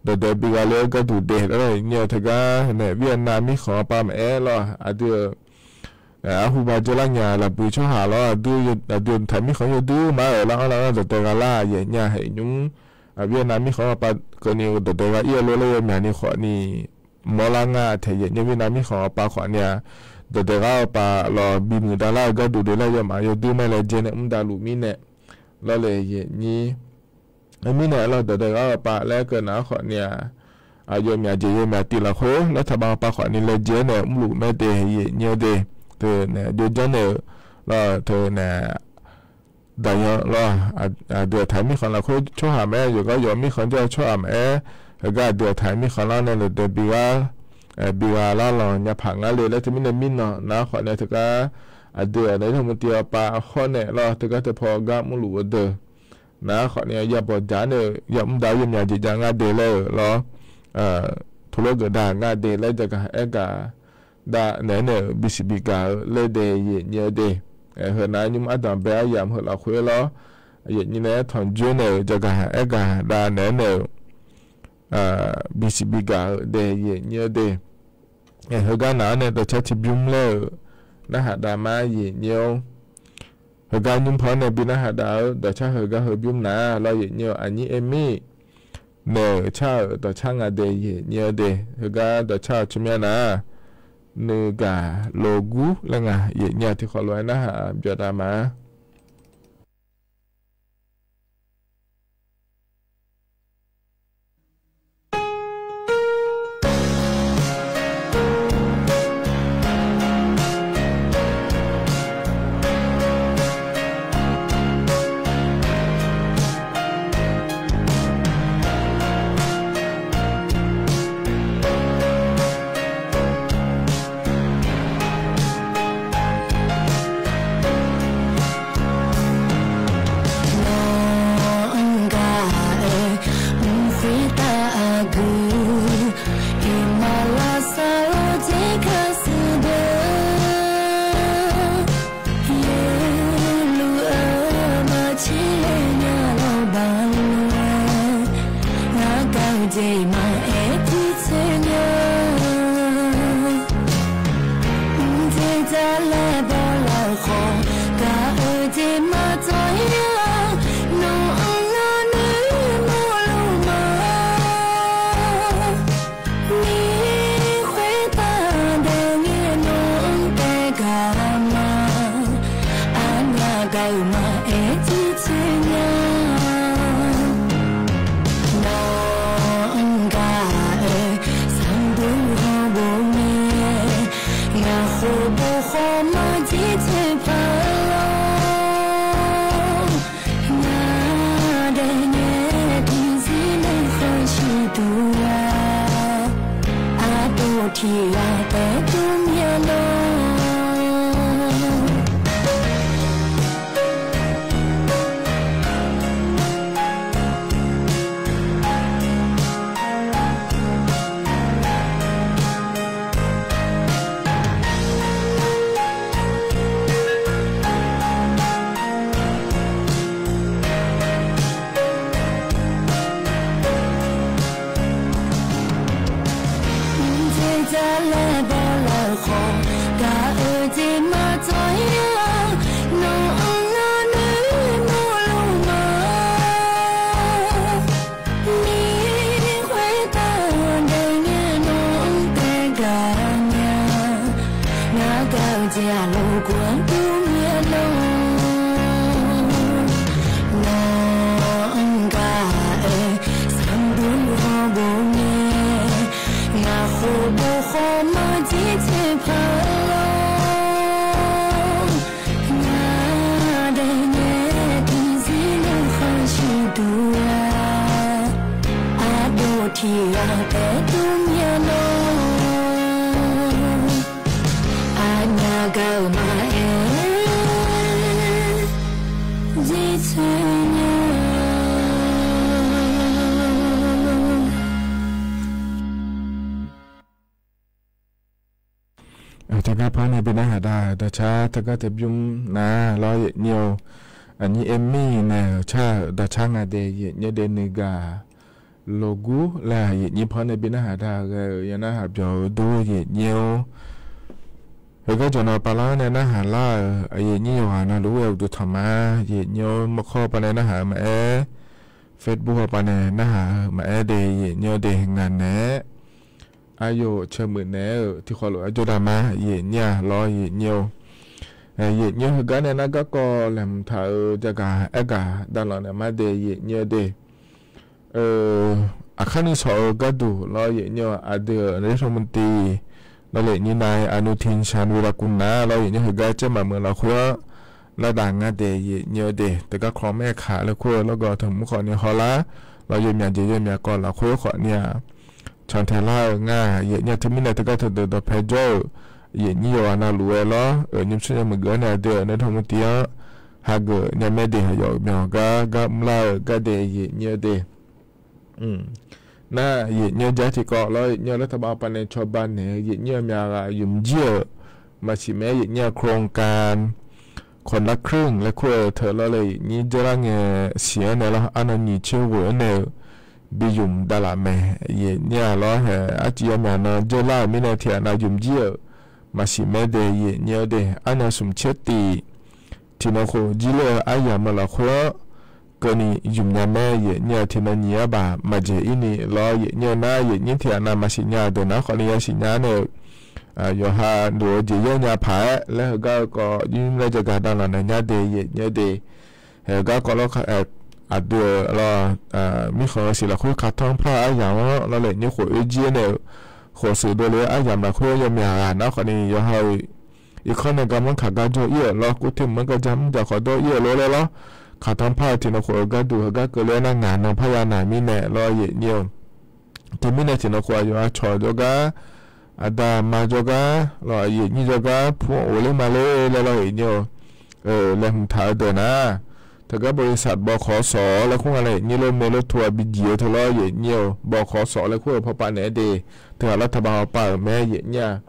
dawqdaeq bi gha le-eu gharduq daef lar-eu nyir-eu teugar nae, Vietnam mirkhanq-anr pav maqaer lawr, aqdui-euq arhu ba dzeurlar nya lafbui tsawrhaq lawr, aqdui-euq taq mirkhanq yawdur mar-euq lar-anr lar-anr dawqdaeq gha lar yaeq nya haeq nymr, Vietnam mirkhanq-anr pav keuvni dawqdaeq gha ir-eu lof laer yawmyaq ni khawfni mawrlar nga taeq yaeq nyir Vietnam mirkhanq-anr pav khawfni-a, dawqdaeq ghar-eu pav lawr bimuiq davlar-eu gharduq daef laer yawmaf yawdur mae laer dzae nae mr davluf mirnae lawr le yaeq nyir. Mirnae lawr dawqdaeq ghar-eu pav laer keuv naq-anr khawfni-a, aqyawfmaf jeq yawmaf tiv lafkhoer lawr taqbav pav khawfni laejae-aer nae mrluf mae de yaeq nyir-eu de. Teunae jov janr nae-euq lawr teunae daqyan lawr, aqdui aqtaq mirkhanq lafkhoer tsawrhaq maqaer, yawqgar yawq mirkhanq jawr-eu tsawrhaq maqaer, heugar aqdui aqtaq mirkhanq lar nae dawqdaeq bi gha, bi gha lar lanq nya paq ngar le laer teumirnae mirnan nar khawfni teugar aqdui-aq naeq-aer taqmuiq tiv-eu pav hawr nae lawr teugar teupaw gar mrluf-eu deuq nar khawfni yabawq dzaq nae-euq yamr dav-eu yawmyaq jeq jav ngar de laer-euq lawr, tuvlof geufdav ngar de laer jagaq aer gaq dav naeq-aer nae-euq bisiq bi gaq-eu laer de yaeq nyir-eu de. Heunav nymr ardanq bae aryamq heu lafkhoer lawr, yaeq nyir nae-aer tanqjoer nae-euq jagaq aer gaq dav naeq-aer nae-euq bisiq bi gaq-eu de yaeq nyir-eu de. Heugar naq-anr nae dawqcar tiqbymr laer-euq narhaq dav mar yaeq nyir-or. Heugar nymr paw-anr nae bi narhaq dav-eu dawqcar heugar heu bymr nar lawr yaeq nyir-eu aqnyir aer mir nae-euq car-euq dawqcar nga de yaeq nyir-eu de. Heugar dawqcar-euq tsawrmyanr nar nuigaq logur laer nga yaeq nyir-a tiqkhawf lof-aer narhaq byawq dav ma. Nawq-anr gaq-aer mq khoertav aqgeu, iqmalavshav lawr dzer kar shuir deuq, yaerluf-eu maqtser laer nya lawr baq lof-aer, ngar gaq-eu jeq maqaer tiqtsoeq nya. Mqdzer dzar laer bawlar khawf, gaq-eu jeq maqdzawr-ir-a, nawq-anr lar noeqmawr luf ma. Mir khoertav daef ngae nawq-anr taef gaq ma. Aqnyaf gaq-euq maqaer tiqtsoeq nya. Nawq-anr gaq-aer sanqbof hawbof ngae, ngaq khof bof khawf maqjir tsoeq paq lawr. Ngaq daef ngae tiqzir nuikhanr shuif duq-a, aqdov tiq ghaq taef dov myav lawr. Mqdzer dzar laer bawlar khawf, gaq-eu jeq maqdzawr-ir-a, nawq-anr lar noeqmawr luf ma. Mir khoertav daef ngae nawq-anr taef gaq nya. Ngar gaq-eu jeq-aq lof gaq-anr dov myav lawr. Nawq-anr gaq-aer sanqbof hawbof ngae, ngaq khof bof khawf maqjir tsoeq paq lawr. Ngaq daef ngae tiqzir nuikhanr shuif duq-a, aqdov tiq ghaq taef dov myav lawr. Aqnyaf gaq-euq maqaer jir tsoeq nya. Teugar par nae bi narhaq dav-euq dawqcar teugar teu bymr nar lawr yaeq nyir-eu, aqnyir aer mir nae-euq car-euq dawqcar nga de yaeq nyir de nuigaq Loqgur laer-aq, aqyuif nyir paw nae bi narhaq da ghae-euq ya narhaq byawq-eu dur aqyuif nyir-or. Heugar jawq nan pavlar nae narhaq lar-euq aqyuif nyir yawqghaq navluf-aer uqduq tanq ma aqyuif nyir-or. Mawrkawr paw nae narhaq-eu maqaer, Facebook paw nae narhaq-eu maqaer de aqyuif nyir-or de. Ngaq naeq-aer aqyawf caemuiq naeq-aer-euq tiqkhawf lof-aer jawrda ma aqyuif nyir-aq lawr aqyuif nyir-or. Aqyuif nyir heugar nae nar garkawv laeqhmq taq-eu jagaq aergaq davlanq naeq ma de aqyuif nyir-or de. Aqkar nuisawq-eu gharduq lawr aqyuif nyir-or, aqdui-euq nae tmqtiv lawr le nyir nav-aer aqnutin shanvi lavkuv nar lawr aqyuif nyir heugar caer maqmeuq lafkhoer-anr lavdav ngar de aqyuif nyir-or de. Teugar kawv maer kaq laer kur-eu lawrgawv teu mur khawfni hawlar lawr yawmyaq jeq yawmyaq kawv lafkhoer khawfni-aq cantae lar-eu nga aqyuif nyir-or. Teumirnae teugar teudeuq dawqpae jawr-euq aqyuif nyir yawqghaq navluf-aer lawr-euq nymr tsawrmyanr meuq geuf-anr nae aqdui-euq nae tmqtiv-anr hageuf nya maer de. Aqyawf myawq gar gar mrlar-eu gar de aqyuif nyir-or de. Nar aqyuif nyir-or jar tiqkawv lawr aqyuif nyir-or, lar taqbav hawpav nae cawba naeq-eu aqyuif nyir-or myaq ghaq ymq jir-euq maqsiq mae aqyuif nyir-or, โครงการคนละครึ่ง-aer kur-eu teu lawr le aqyuif nyir dzeur lar ngae siq-anr nae lawr arnan nyiq tser ghoeq-anr nae-eu bi ymq davlaf mae aqyuif nyir-aq lawr. Hae arcuiv yamyaq nan dzeur lar-euq mirnae tiqghaq nav ymq jir-euq maqsiq mae de aqyuif nyir-or de. Arnan smq tser tif tiqnan khof jir ler-eu aryamq-eu lafkhoer-anr keuvni ymq nya mae aqyuif nyir-or. Tiqnan nyiq arbax maqjeq ir ni lawr aqyuif nyir-or. Nar aqyuif nyir tiqghaq nav maqsiq nya-euq deuq nar khawfni yasiq nya-anr nae-eu yawqha lof-eu jeq yaer nya paq-aer laer heugar-eu kawv nymr laer jagaq davlanq naeq nya de aqyuif nyir-or de. Hae heugar kawv lawr aqdui-euq lawr mirkhanq-eu siq lafkhoer kaqtanr par-eu aryamq-anr lawr le nyir khof oer jir-anr nae-eu khofshuif dovle-eu aryamq lafkhoer yawmyaq ghaq nar khawfni yawqha-euq irkanr nae garmanr kaq gar jawr ir-euq lawr, kurteq mq-anr gar jar mr jaq khawf dawr ir-euq lor laer lawr. Kaqtanr par-eu tiqnan khof-eu gharduq heugar keuvle-aer nar ngaq nan parya naq mirnae lawr aqyuif nyir-or. Teumirnae tiqnan khof aqyawf aqcawq jawrgar, aqda aqma jawrgar lawr aqyuif nyir jawrgar pu-anr of ler ma ler laer lawr aqyuif nyir-or. Laeqhmq taq-eu deuq nar teugar บริษัท บขส laer kur nga laer aqyuif nyir lor mae lor tu-aq bi jiq-eu teu lawr aqyuif nyir-or. บขส laer kur-euq pawpav naeq-aer de teughaq lar taqbav hawpav-euq mae aqyuif nyir-aq.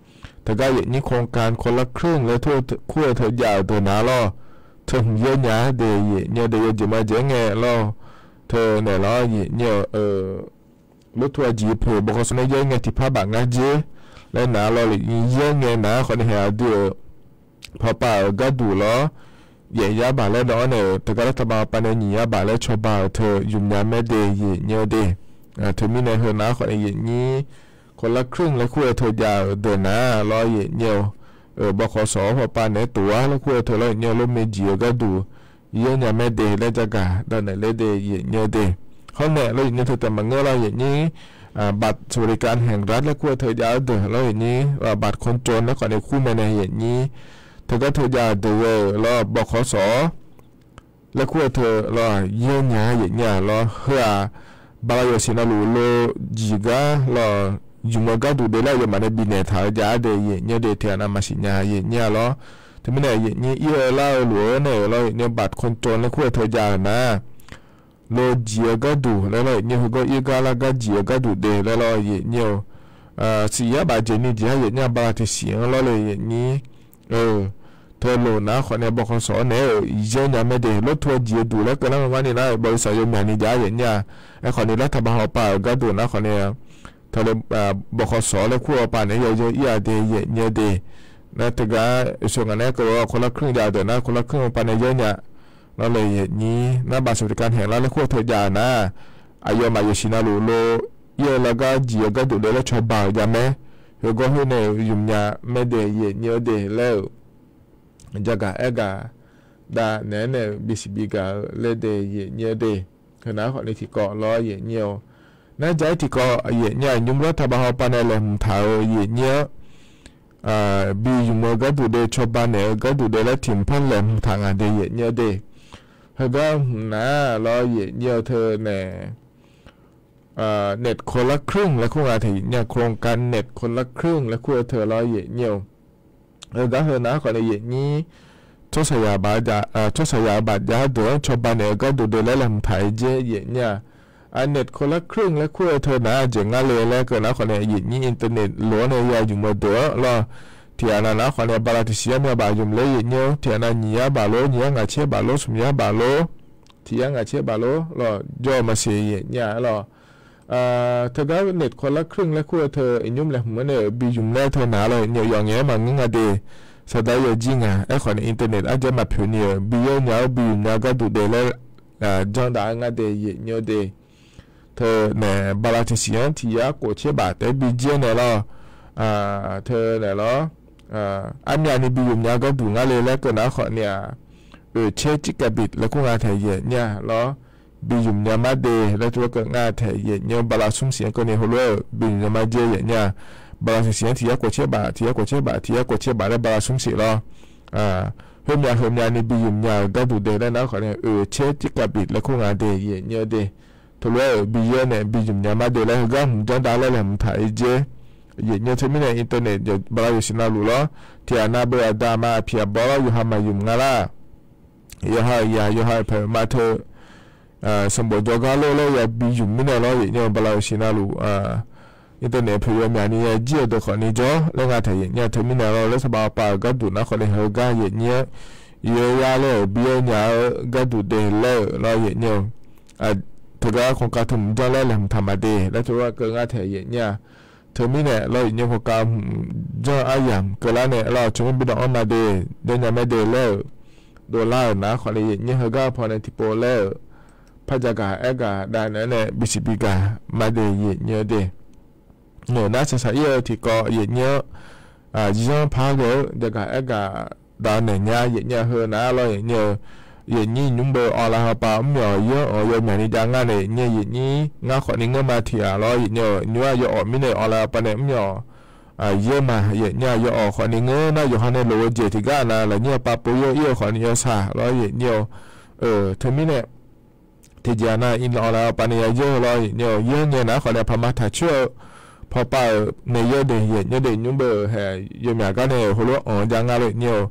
Teugar aqyuif nyir โครงการคนละครึ่ง-aer kur-eu teu jav-euq deuq nar lawr teu hmq yaer nya-aer de aqyuif nyir-or de. Yawjeq maqjeq-aer ngae lawr teu naeq lawr aqyuif nyir-or, lor tu-aq jiq poeq บขส nae yaer ngae tiqpar baf ngar jer laer nar lawr le yaer ngae nar khawfni hae aqdui-euq pawpav-euq gharduq lawr, jaef yar baq laer dawv-anr nae-euq teugar lar taqbav hawpav nae nyiq yar baq laer cawba-euq teu ymq nya mae de aqyuif nyir-or de. Teumirnae heu nar khawfni aqyuif nyir คนละครึ่ง-aer kur-eu teu jav-euq deuq nar lawr aqyuif nyir-or, บขส pawpav naeq-aer tof-ar laer kur-eu teu lawr aqyuif nyir-or lor mae jiq-eu gharduq yaer nya mae de laer jagaq davnaeq ler de aqyuif nyir-or de. Hawr naeq lawr aqyuif nyir teu taef maqngeur lawr aqyuif nyir บัตรสวัสดิการแห่งรัฐ-aer kur-eu teu jav-eu deuq lawr aqyuif nyir บัตรคนจน-aer khawfni kur mae nae aqyuif nyir teugar teu jav-euq deuq ghae-euq lawr บขส laer kur-eu teu lawr yaer nya aqyuif nyir-aq lawr heu-aq bala yawqsiq navluf lo jiq gar lawr ymq-eu gharduq de laer aqyawfmaf nae bifnaeq taq-eu jav-ar de aqyuif nyir-or de. Tiqghaq nav maqsiq nya aqyuif nyir-aq lawr. Teumirnae aqyuif nyir ir-eu lar-eu lof-aer nae-euq lawr aqyuif nyir บัตรคนจน-aer kur-eu teu jav-euq nar lor jiq-eu gharduq laer lawr aqyuif nyir heugar ir gar lar gar jiq-eu gharduq de laer lawr aqyuif nyir-or. Siq yar baf jeq ni jeq-ar aqyuif nyir-aq bala tiqsiq-anr lawr le aqyuif nyir teulof nar khawfni บขส naeq-aer-euq yaer nya mae de lor tu-aq jiq-eu duq laer keuv nar ma mar ni nar บริษัท yawmyaq ni jav aqyuif nyir-aq. Aerkhawfni lar taqbav hawpav-euq gharduq nar khawfni teu le บขส laer kur-eu pawpav naeq-aer yaw yaw ir-a de aqyuif nyir-or de. Nar teugar yawqshawq ngaq naeq-aer keuv-eu คนละครึ่ง jav-eu deuq nar คนละครึ่ง pawpav nae yaer nya lawr le aqyuif nyir nar บัตรสวัสดิการแห่งรัฐ-aer kur-eu teu jav-euq nar aqyawfmaf yawqsiq navluf lo ir-eu lar gar jiq-eu gharduq le laer cawba-euq jav mae. Heugawr khoer nae-euq ymq nya mae de aqyuif nyir-or de laer-euq jagaq aergaq davnaeq-aer nae-euq bisiq bigaq-eu laer de aqyuif nyir-or de. Heunar khawfni tiqkawv lawr aqyuif nyir-or. Nar jaq-aer tiqkawv aqyuif nyir-aq nymr lar taqbav hawpav nae laeqhmq taq-euq aqyuif nyir-anr bi ymq-eu gharduq de cawba naeq-eu gharduq de laer tiqhmq par laeqhmq taq ngaq de aqyuif nyir-or de. Heugar hmq nar lawr aqyuif nyir-or teu nae เน็ตคนละครึ่ง laer kur nga taef aqyuif nyir-aq โครงการเน็ตคนละครึ่ง laer kur-eu teu lawr aqyuif nyir-or. Heugar heu nar khawfni aqyuif nyir tsawrhaqzaq tsawrhaqzaq-eu bafjav deuq-anr cawba naeq-eu gharduq de laer laeqhmq taq-aer jaer aqyuif nyir-aq. เน็ตคนละครึ่ง laer kur-eu teu nar-aq jeq ngar le laer keuv nar khawfni aqyuif nyir อินเทอร์เน็ต lof-anr nae ya ymq-eu deuq-anr lawr. Tiqghaq nav nar khawfni bala tiqsiq yar myav baf ymq ler aqyuif nyir-or. Tiqghaq nav nyiq yar baf lor, nyiq yar ngaq tser baf lor, smq yar baf lor, tiq yar ngaq tser baf lor lawr jawr-eu maqsiq aqyuif nyir-aq lawr. Teugar เน็ตคนละครึ่ง laer kur-eu teu iqnymr laeqhmq-anr nae-euq bi ymq laer teu naq-a lor, nyaef yawf ngaef-aer maqngeur nga de. Saqdaq-aer yajir nga. Aerkhawf ni internet arjawr maqpoeq ni-euq bi yar nya-awr bi ymq nya gharduq daef laer janr dav-aer ngar de yaeq nyi-eu de. Teu naeq bala tiqsiq-anr tiq yar khof tser baf taef-aer bi jir-aer naeq lawr. Teu naeq lawr, armyavni bi ymq nya gharduq ngar le laer keuv nar khawf ni-aq, oeq tser จิกะบิต laer kur nga taeq yaeq nyi-a lawr. Bi ymq nya mar de laer teu-aer keuv nga taeq yaeq nyi-eu bala smr siq-anr keuvni heulof-aer-euq bi ymq nya mar jer yaeq nyi-a. Bala tiqsiq-anr tiq yar khof tser baf, tiq yar khof tser baf, tiq yar khof tser baf laer bala smr siq lawr. Khoermyav heumyavni bi ymq nya-euq gharduq daef laer nar khawf ni oeq tser จิกะบิต laer kur nga de yaeq nyi-eu de. Teulof-aer-euq bi yar nae bi ymq nya mar de laer heugar hmq janr dav laer laeqhmq taq-ir jer. Yaeq nyi-eu teumirnae internet bala yawqsiq navluf lawr. Tiqghaq nav beu aqda aqma aqpiq aqbawr lawr yawqha maqymq nga lar. Yawqha-euq yaq yawqha-euq paeq ma teu sanqbof jawrgar lor laer ya bi ymq mirnae lawr yaeq nyi-eu bala yawqsiq navluf internet poeq yawmyaq ni ya jir-eu deuq khawf ni jawr laer nga taeq yaeq nyi-a teumirnae lawr laer saqbaq aqpav-euq gharduq nar khawf ni heugar yaeq nyi-aer, yawqha laer-euq bi yar nya-eu gharduq daef laer-euq lawr yaeq nyi-eu. Teugar khoerkav teu hmq janr laer laeqhmq taq ma de laer teu-aer keuv nga taeq yaeq nyi-a. Teumirnae lawr yaeq nyi khoerkav hmq janr aryamq keuvlar nae lawr tsawrmyanr bi dawq-anr ma de, janrnya mae de laer-euq dovlar-euq nar khawf ni yaeq nyi heugar paw nae tiqpov laer-euq par jagaq aergaq dav naeq-aer nae bisiq bigaq ma de yaeq nyi-eu de. Naeq nar saqsaq ir-eu tiqkawv yaeq nyi-anr, zanr par ghae-eu jagaq aergaq dav naeq nya yaeq nyi-a heu nar lawr yaeq nyi-eu. Yaeq nyi nymr beu awv lav hawpav mr myawq yaer-anr yawmyaq ni jav ngar nae yaeq nyi-eu yaeq nyi ngar khawf ni ngeur ma tiq ghaq lawr yaeq nyi-eu nymr-aq yawawq mirnae awv lav hawpav nae mr myawq yaer ma yaeq nyi-a yawawq khawf ni ngeur nar yawqha nae loq-eu jeq tiqgar nav lafnyir hawpav pov yaer ir-eu khawf ni yawsaq lawr yaeq nyi-eu. Teumirnae tiqjeq-aq nav iqnan awv lav hawpav nae ya yaer-eu lawr yaeq nyi-eu yaer ngae nar khawf nae paqma taq coer-eu pawpav-euq nae yaer de yaeq nyi de nymr beu-euq haeq yawmyaq gar nae-euq heulof-anr anq-eu jav ngar lor yaeq nyi-eu.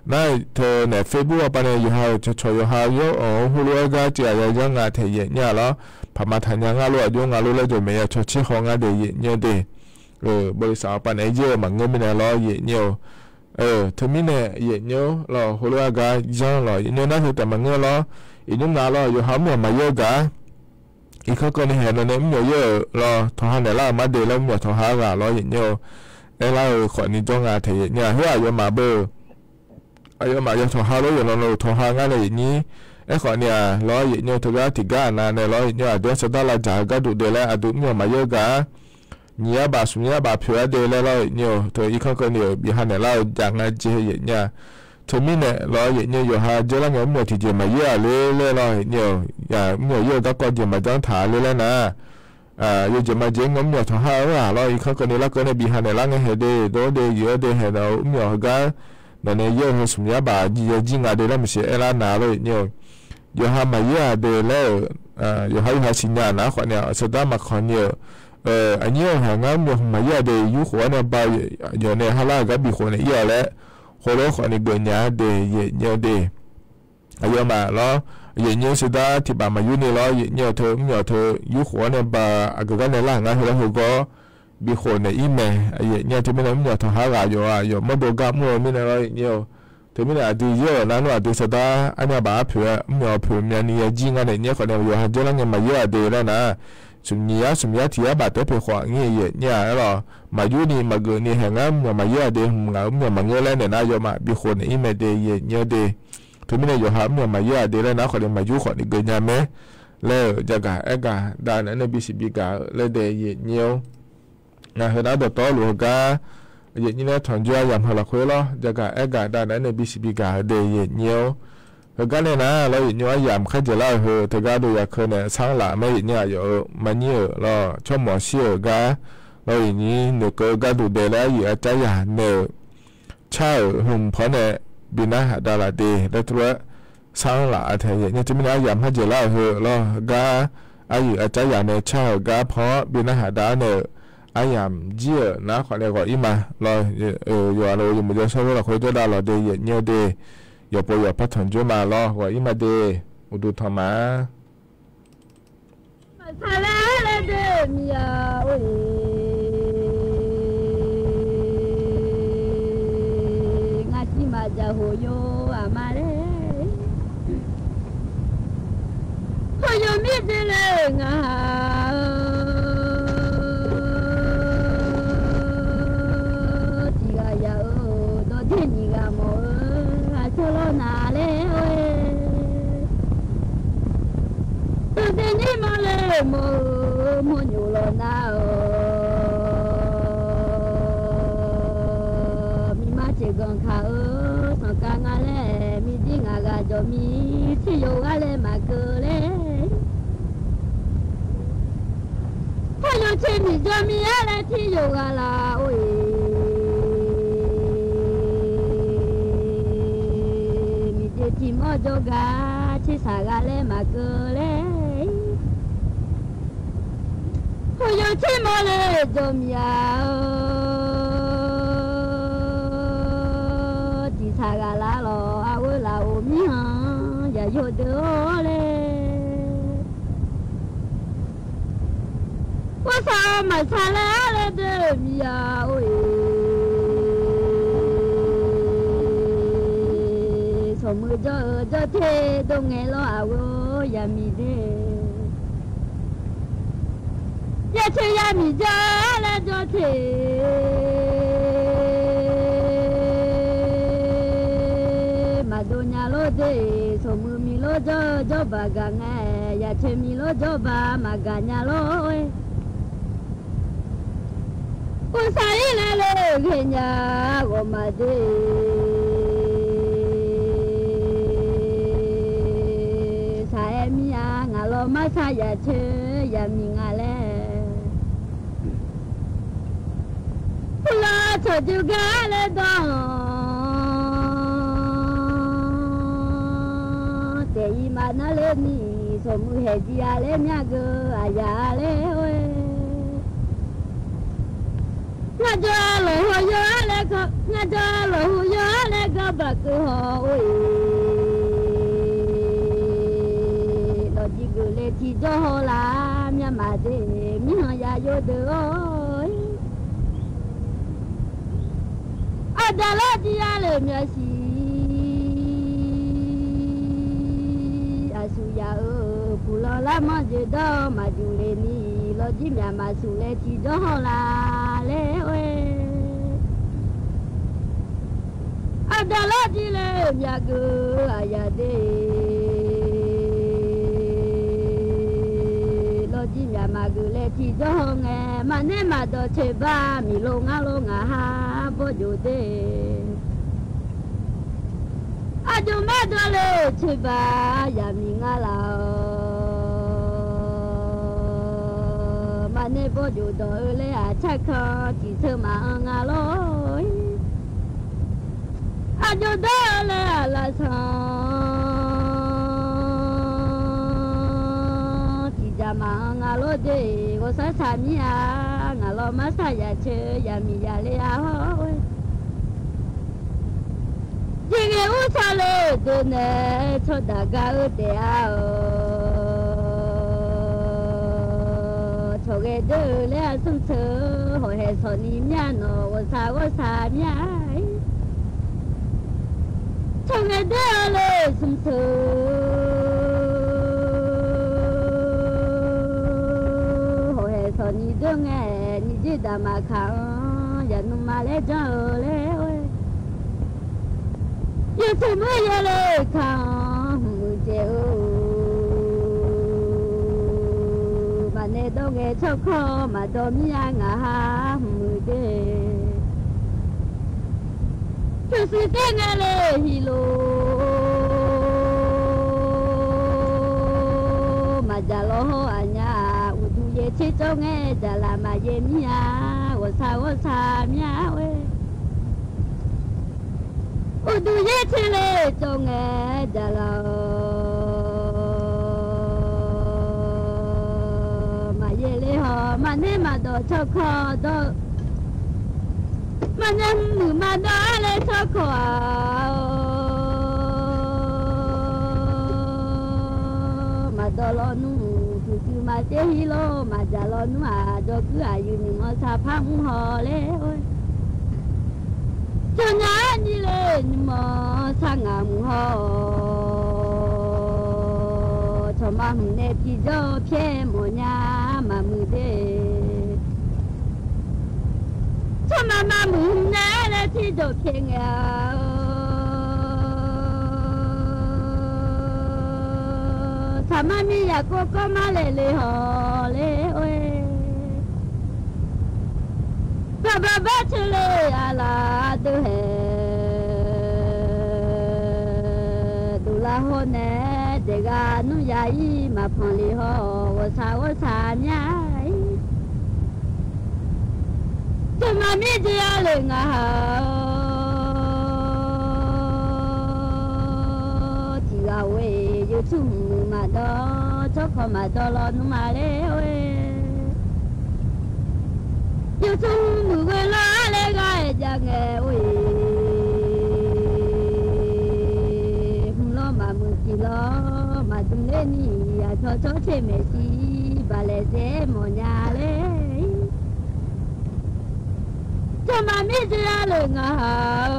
Nar teu naeq Facebook hawpav nae yawqha-euq cawqcawq yawqha yaer-anr heulof-aer gar tiq ghaq ya yanr nga taeq yaeq nyi-a lawr. Paqma taq nya ngar lor aqjox nga lor laer jawq maeq ya cawq tser haw ngar de yaeq nyi de. Bawlisaf hawpav naeq-aer yaer-eu maqngeur mirnae lawr yaeq nyi-eu. Teumirnae yaeq nyi-eu lawr heulof-aer gar yanr lawr yaeq nyi nar heu taef maqngeur lawr. Iqnymr nav lawr yawqha mr myawq maqyaer-eu gaq-a. Irkanr keuvni haeq nawq nae mr myawq yaer-euq lawr tawqha naeqlar-euq mar de laer mr myawq tawqha ghaq lawr yaeq nyi-eu. Aerlar-eu khawf ni jawr nga taeq yaeq nyi-a. Heu aqyawfmaf beu aqyawfmaf yawtawq ha lof yawqnan lof tawq ha ngar nae yaeq nyir. Aerkhawf ni-aq lawr yaeq nyi-eu teugar tiqgar aqnav nae lawr yaeq nyi-eu aqdui-anr sardar lavdzaq-eu gharduq daef laer aqdui mr myawq maqyaer-eu gaq-a. Nyiq yar baf smq yar baf poeq-aer de laer lawr yaeq nyi-eu teu irkanr keuvni-euq bif ha naeqlar-eu jav nga jeq yaeq nyi-a. Teumirnae lawr yaeq nyi-eu yawqha dzeurlar ngae mr myawq tiqjeq maqyaer-aq ler laer lawr yaeq nyi-eu mr myawq yaer-eu garkawv jeq maqjanr taq ler laer nar yawjeq maqjeq-aer ngae mr myawq tawq har-eu-aq lawr irkanr keuvni larkeuv nae bif ha naeqlar ngae haeq de dov-ar de yoeq-ar de haeq-eu mr myawq heugar nawq nae yaer-eu heu smq yar baf jir ya jir nga de laer maqsiq aerlar nar lawr yaeq nyi-eu. Yawqha maqyaer-aq de laer-euq yawqha yawqha siqnya nar khawf ni-aq sardar maqkawq ni-euq aqnyir-eu haeq ngar mr myawq hmq maqyaer-aq de yurkhof-awr nae ba yawq nae harlar-euq gar bifkhof naeq ir-awq laer heulof khawf ni geuf nya-a de yaeq nyi-eu de. Aqyawfmaf lawr yaeq nyi-eu sardar tiq baf maqyur ni lawr yaeq nyi-eu teu mr myawq teu yurkhof-awr nae ba aqgeu gar nae lar-euq ngar heulof heugawr bifkhof naeq ir mae. Yaeq nyi-eu teumirnae mr myawq tawq har ghaq yawf-aq yawf mawrdo gar mr-eu mirnae lawr yaeq nyi-eu. Teumirnae aqdui yaer-euq nar nmr aqdui sardar arnya baf arpoeq mr myawq poeq myavni ya jir ngar naeq nyaer khawf nae yawqha dzeurlar ngae maqyaer-aq de laer nar smq nyiq yar smq yar tiq yar baf taef-aer poeq khawf ngir yaeq nyi-a aer lawq. Maqyur ni maqgeuf ni haeq ngar mr myawq maqyaer-aq de hmq ngaq-euq mr myawq maqngeur laer naeq nar yawfmaf bifkhof naeq ir mae de yaeq nyi-eu de. Teumirnae yawqha mr myawq maqyaer-aq de laer nar khawf ni maqyur khawf ni geuf nya mae laer-euq jagaq aergaq dav naeq-aer nae bisiq bigaq-eu laer de yaeq nyi-eu. Ngaq heu nar dawqtawvluf heugar yaeq nyi nae tanqjoe aryamq heu lafkhoer lawr jagaq aergaq dav naeq-aer nae bisiq bigaq-eu de yaeq nyi-eu. Heugar nae nar lawr yaeq nyi aryamq kharjeq lar-euq heu teugar dov ya keuv nae sanr laf mae yaeq nyi aqyawf-euq maqnyir-euq lawr tsawrmawq shir-euq gar lawr yaeq nyi noeqkeuv-eu garduq daef laer aryuif arcar yaq nae-euq car-euq hmq paw nae bi narhaq dav laf de laer teulof-aer sanr laf-a taeq yaeq nyi teumirnae aryamq kharjeq lar-euq heu lawr gar aryuif arcar yaq nae car-euq gar paw-anr bi narhaq dav-ar nae-euq aryamq jir-euq nar khawf nae ghawq ir ma lawr. Yawqghaq lo yawmuiq jawrshawr lawr lafkhoer jawrdav lawq de yaeq nyi-eu de. Yawqpov yawqpar tanqjoe ma lawr ghawq ir ma de. Uqduq tanq ma-a. Maqsar laer laer de miqya or-e, ngaq tiq maqjaq hoq yo aqma laer. Hoq yo mir de laer ngaq-a-eu Nymr mawrle mawr-eu mawrnyof lawq nar-awq. Miqma tseq ganq kaq-eu sanqkar nga laer, miqdir ngaq ghaq jawq mir, tir yawqghaq laer maqkeuv laer. Par yawqtser miqjawr mir-ar laer tir yawqghaq laf-or-eq. Miqdzer tiq mawr jawrgar tser saq ghaq laer maqkeuv laer. Khof yawqtser mawrle jawq mir-a-awr, tiq saq ghaq laf lawq, arghoer laf-euq mirkhanq yaqyawf deuq-awr laer. Khof saq-awr maqsaq laer-ar laer deuq mir-a-or-eq. Sanqmuiq jawr-eu jawr ter dov ngae lawr, arghoer yaqmiq de. Yaqtser yaqmiq jawr laer jawr ter maqdov nya lor de. Sanqmuiq miq lor jawr jawr baq gaq ngae, yaqtser miq lor jawr baq maqgaq nya lor-e. Khof saq-ir laer le ghaenya ghawqmaf de. Saq-aer mir-a ngaq lawq marsar yaqtser yaqmiq nga laer. Uvlanr tsawqjeuq gar laer dawr-anr taef-ir maqnar ler ni, sanqmuiq haeq jir-a laer myar geu aqyaf-a laer-or-e. Ngar jawr-a lawq haw yawr-ar laer, ngar jawr-a lawq haw yawr-ar laer gar baq keuv haw-or-eq. Lawqjir geuf laer tiqjawr haw laf myavmaf de, mirkhanq yaqyawf deuq-or-e. Aqdaq lawr jir-a le myavsiq aqsur yaf-eu puqlanq lar manr jeq dawr maqjuq le ni, lawqjir myaf maqsur laer tiqjawr haw laf laer-or-e. Aqdaq lawr jir le myavgeuf aqyaf de. Lawqjir myaf maqgeuf laer tiqjawr haw ngae, maqnaeq maqdawq tseqba miqlo ngar lor ngaq ha bawrjof de. Aqjox mardawq le tseqba yaqmiq nga laf-awq. Maqnaeq bawrjof dawq-eu laer aqcar kan tiqteu maqanr nga lor-e. Aqjox dawr-eu laer aqlaf sanq tiqjaq maqanr nga lor de. Ghawqshaq shaq mir-a ngaq lawq marsar yaqtser yaqmiq yaqle-a hawr-e. Jeqghae ursaq le deuq nae tsawrdaq gar-eu taef-a-awq. Tsawrghae deur-eu laer aqsmr teu hawqhaeq sawq ni mir-a nawq ghawqshaq ghawqshaq mir-a. Tsawrghae deur-eu le smr teu hawqhaeq sawq ni deur ngae, nyiq dzer daq maqkaq-anr yaq nuima laer janr-eu laer-or-e. Yawtseq mawr yawle kaq-anr hmq-eu jaeq-eu maqnaeq dawr ngae tsawrkawr maqdawq mir-a ngaq ha hmq-eu de. Teusiq taer ngae le hiqlof maqjaq lawr hawr aqnyaf uqduq yaer tser cawv ngae jaqlaf maqyaer mir-a ghawqshaq ghawqshaq mir-a-or-e. Uqduq yaer tser le cawv ngae jaqlaf-awq. Maqyaer ler hawq maqnaeq maqdawq tsawrkawr dawr-eu maqnaeq hmq muiq maqdawq-ar laer tsawrkawr-aq-awq. Maqdawq lawnmr tuqtuq maqtser hir lor maqjaq lawnmr-aq jawrguir aqyuif nymq-anr sar par mr haw laer-or. Tsawrnya-ar nyi le nymq-anr sar ngaq mq haw-awq. Tsawqma hmq nae tiqjawr pyaer mawfnya maqmuiq de. Tsawrma maqmuiq hmq nae laer tiqjawr pyaer ngae-awq. Aqma mir yaqkov kawr mar laeq le hawq le-or-e. Gaqbaq bar teu le aqlaf deuv haeq. Duqlar hawr nae daeqghaq nmr ya-ir maqpanq le hawr-awq, ghawqshaq ghawqshaq mya-ir. Dawqma mir dzae-a lef ngaq haq-awr, tiq ghaq ghoe-iq yawtsur hmq-euq maqdawr, tsawrkawv maqdawr lawr nmr-a ler-or-e. Yawtsur hmq ghoe lawr-ar laer ghaq-aer jav ngae-or-iq, hmq lawr maqmuiq tiq lawr maqdm ler ni, aqcawq tsawrtser maeqshi baqlaeq zaeq-aer mawfnya ler. Dawqma mir dzae-a lef ngaq haq-awr,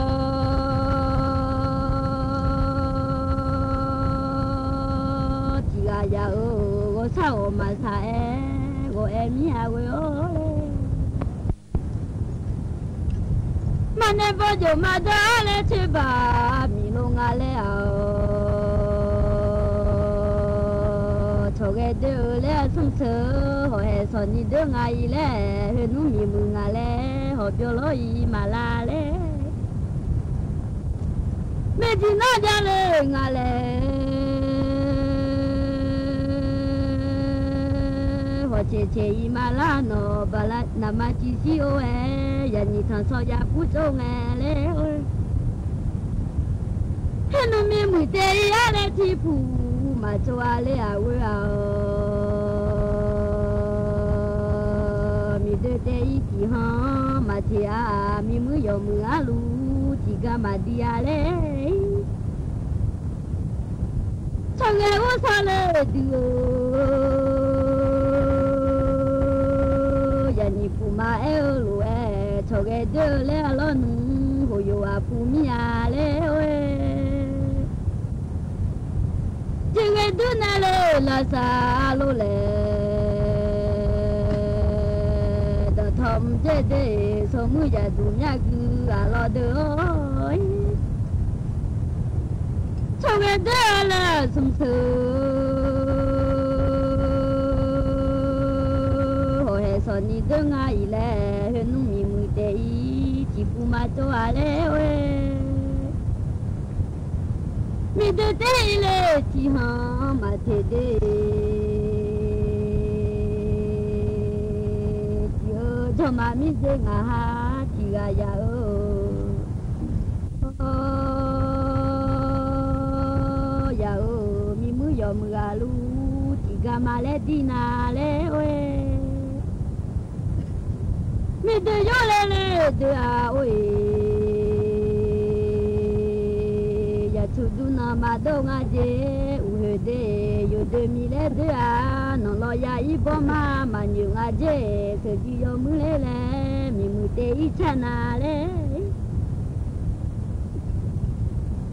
tiq ghaq ya-euq ghawqshaq ghawq maqshaq-aer ghawq-aer mir-a ghoe-awr ler. Maqnaeq bawjov maqdawr-ar laer tserbaq miqlo nga laer-awq. Cawqghae doer-eu laer-a smr seuq-eu hawq haeq sawq ni doer nga-iq laer, khoernmr miqmuiq nga laer hawq byov lawr-iq maqlar laer. Maeqdiq nar javle nga laer, hawq caeq caeq-iq maqlar nawq baqlar naqma civ shir-or-aer, yaqnyiq tanqsawr jav kur tsov ngae laer-or. Khoernmr miqmuiq taef-ir-ar laer tiqpuq maqtsov-a ler-aq ghoe-awq. Miqdoe taef-ir tiqhanq maqteq-a, miqmuir yawmuiq arluf tiqgar maqdi-a ler. Cawqghae ur sawrle dui-eu, yaqnyiq puq ma aer-eu lof-aer, cawqghae doer-eu laer-a lawrnmr, hoq yof aqpuq mir-a ler-or-e. Tiqghae dur nae le lavsav lor laer, dawqtawv mr dzer dzer-iq, sawrmuir yaqduq myar gui ghaq lawr deuq-or. Cawqghae doer-a laer-a smr seuq, hawq haeq sawq ni doer nga-iq laer, khoernmr miqmuiq taef-ir tiqpuq maqtsov-a ler-or-e. Miqdoe taef-ir le tiqhanq maqteq de, tiq-eu jawrma mir dzer ngaq haq tiq ghaq ya-eu, ya-eu miqmuir yawmuiq ghaq luf tiqgar ma laer dir na ler-or-e. Miqdoe yawr le le deuq-aq or-iq, yaqtsu dur nan maqdov nga jeq, uqhoeq de yawdoe miq laer deuq-aq, nanqlawq ya ir bawr ma maqnyoeq nga jeq, teuqdiv yawmuir ler laer miqmuiq taef-ir car na ler.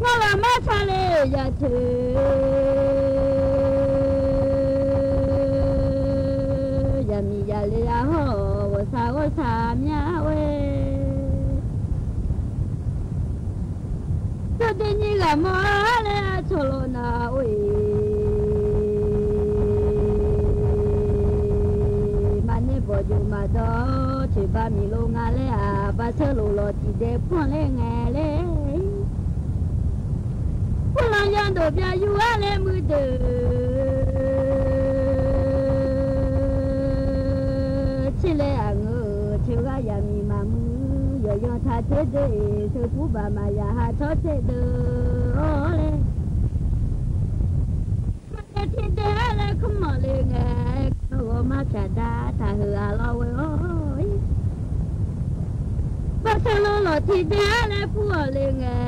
Ngar ghaq mar sar le yaqtsoeq, yaqmiq yaqle-a hawr-awq, ghawqshaq ghawqshaq mya-or-e. Tawrdev nyir ghaq mawr-ar laer-a cawq lawq na or-iq, maqnae bawqjoq maqdawr coeqba miqlo nga laer-aq, baqseuv lof lawq tiqdae pur-anr laer ngae laer. Purlanq yandof byav yur-ar laer muiqdeuq, tser laer aqngeur-euq teughaq yaqmiq maqmuiq, yawqyan taq ter deuq-iq teupurbaq maqyaq ha tsawrtser deuq-awr laer. Maqdaef tiqdae-ar laer kmr mawf le ngae, ghawqmar pyaqda taqheuq-aq lawr ghoe-awr-iq, baqseuv lof lawq tiqdae-ar laer pur-awq le ngae,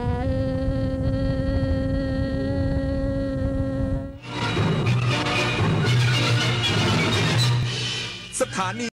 saqtaq ni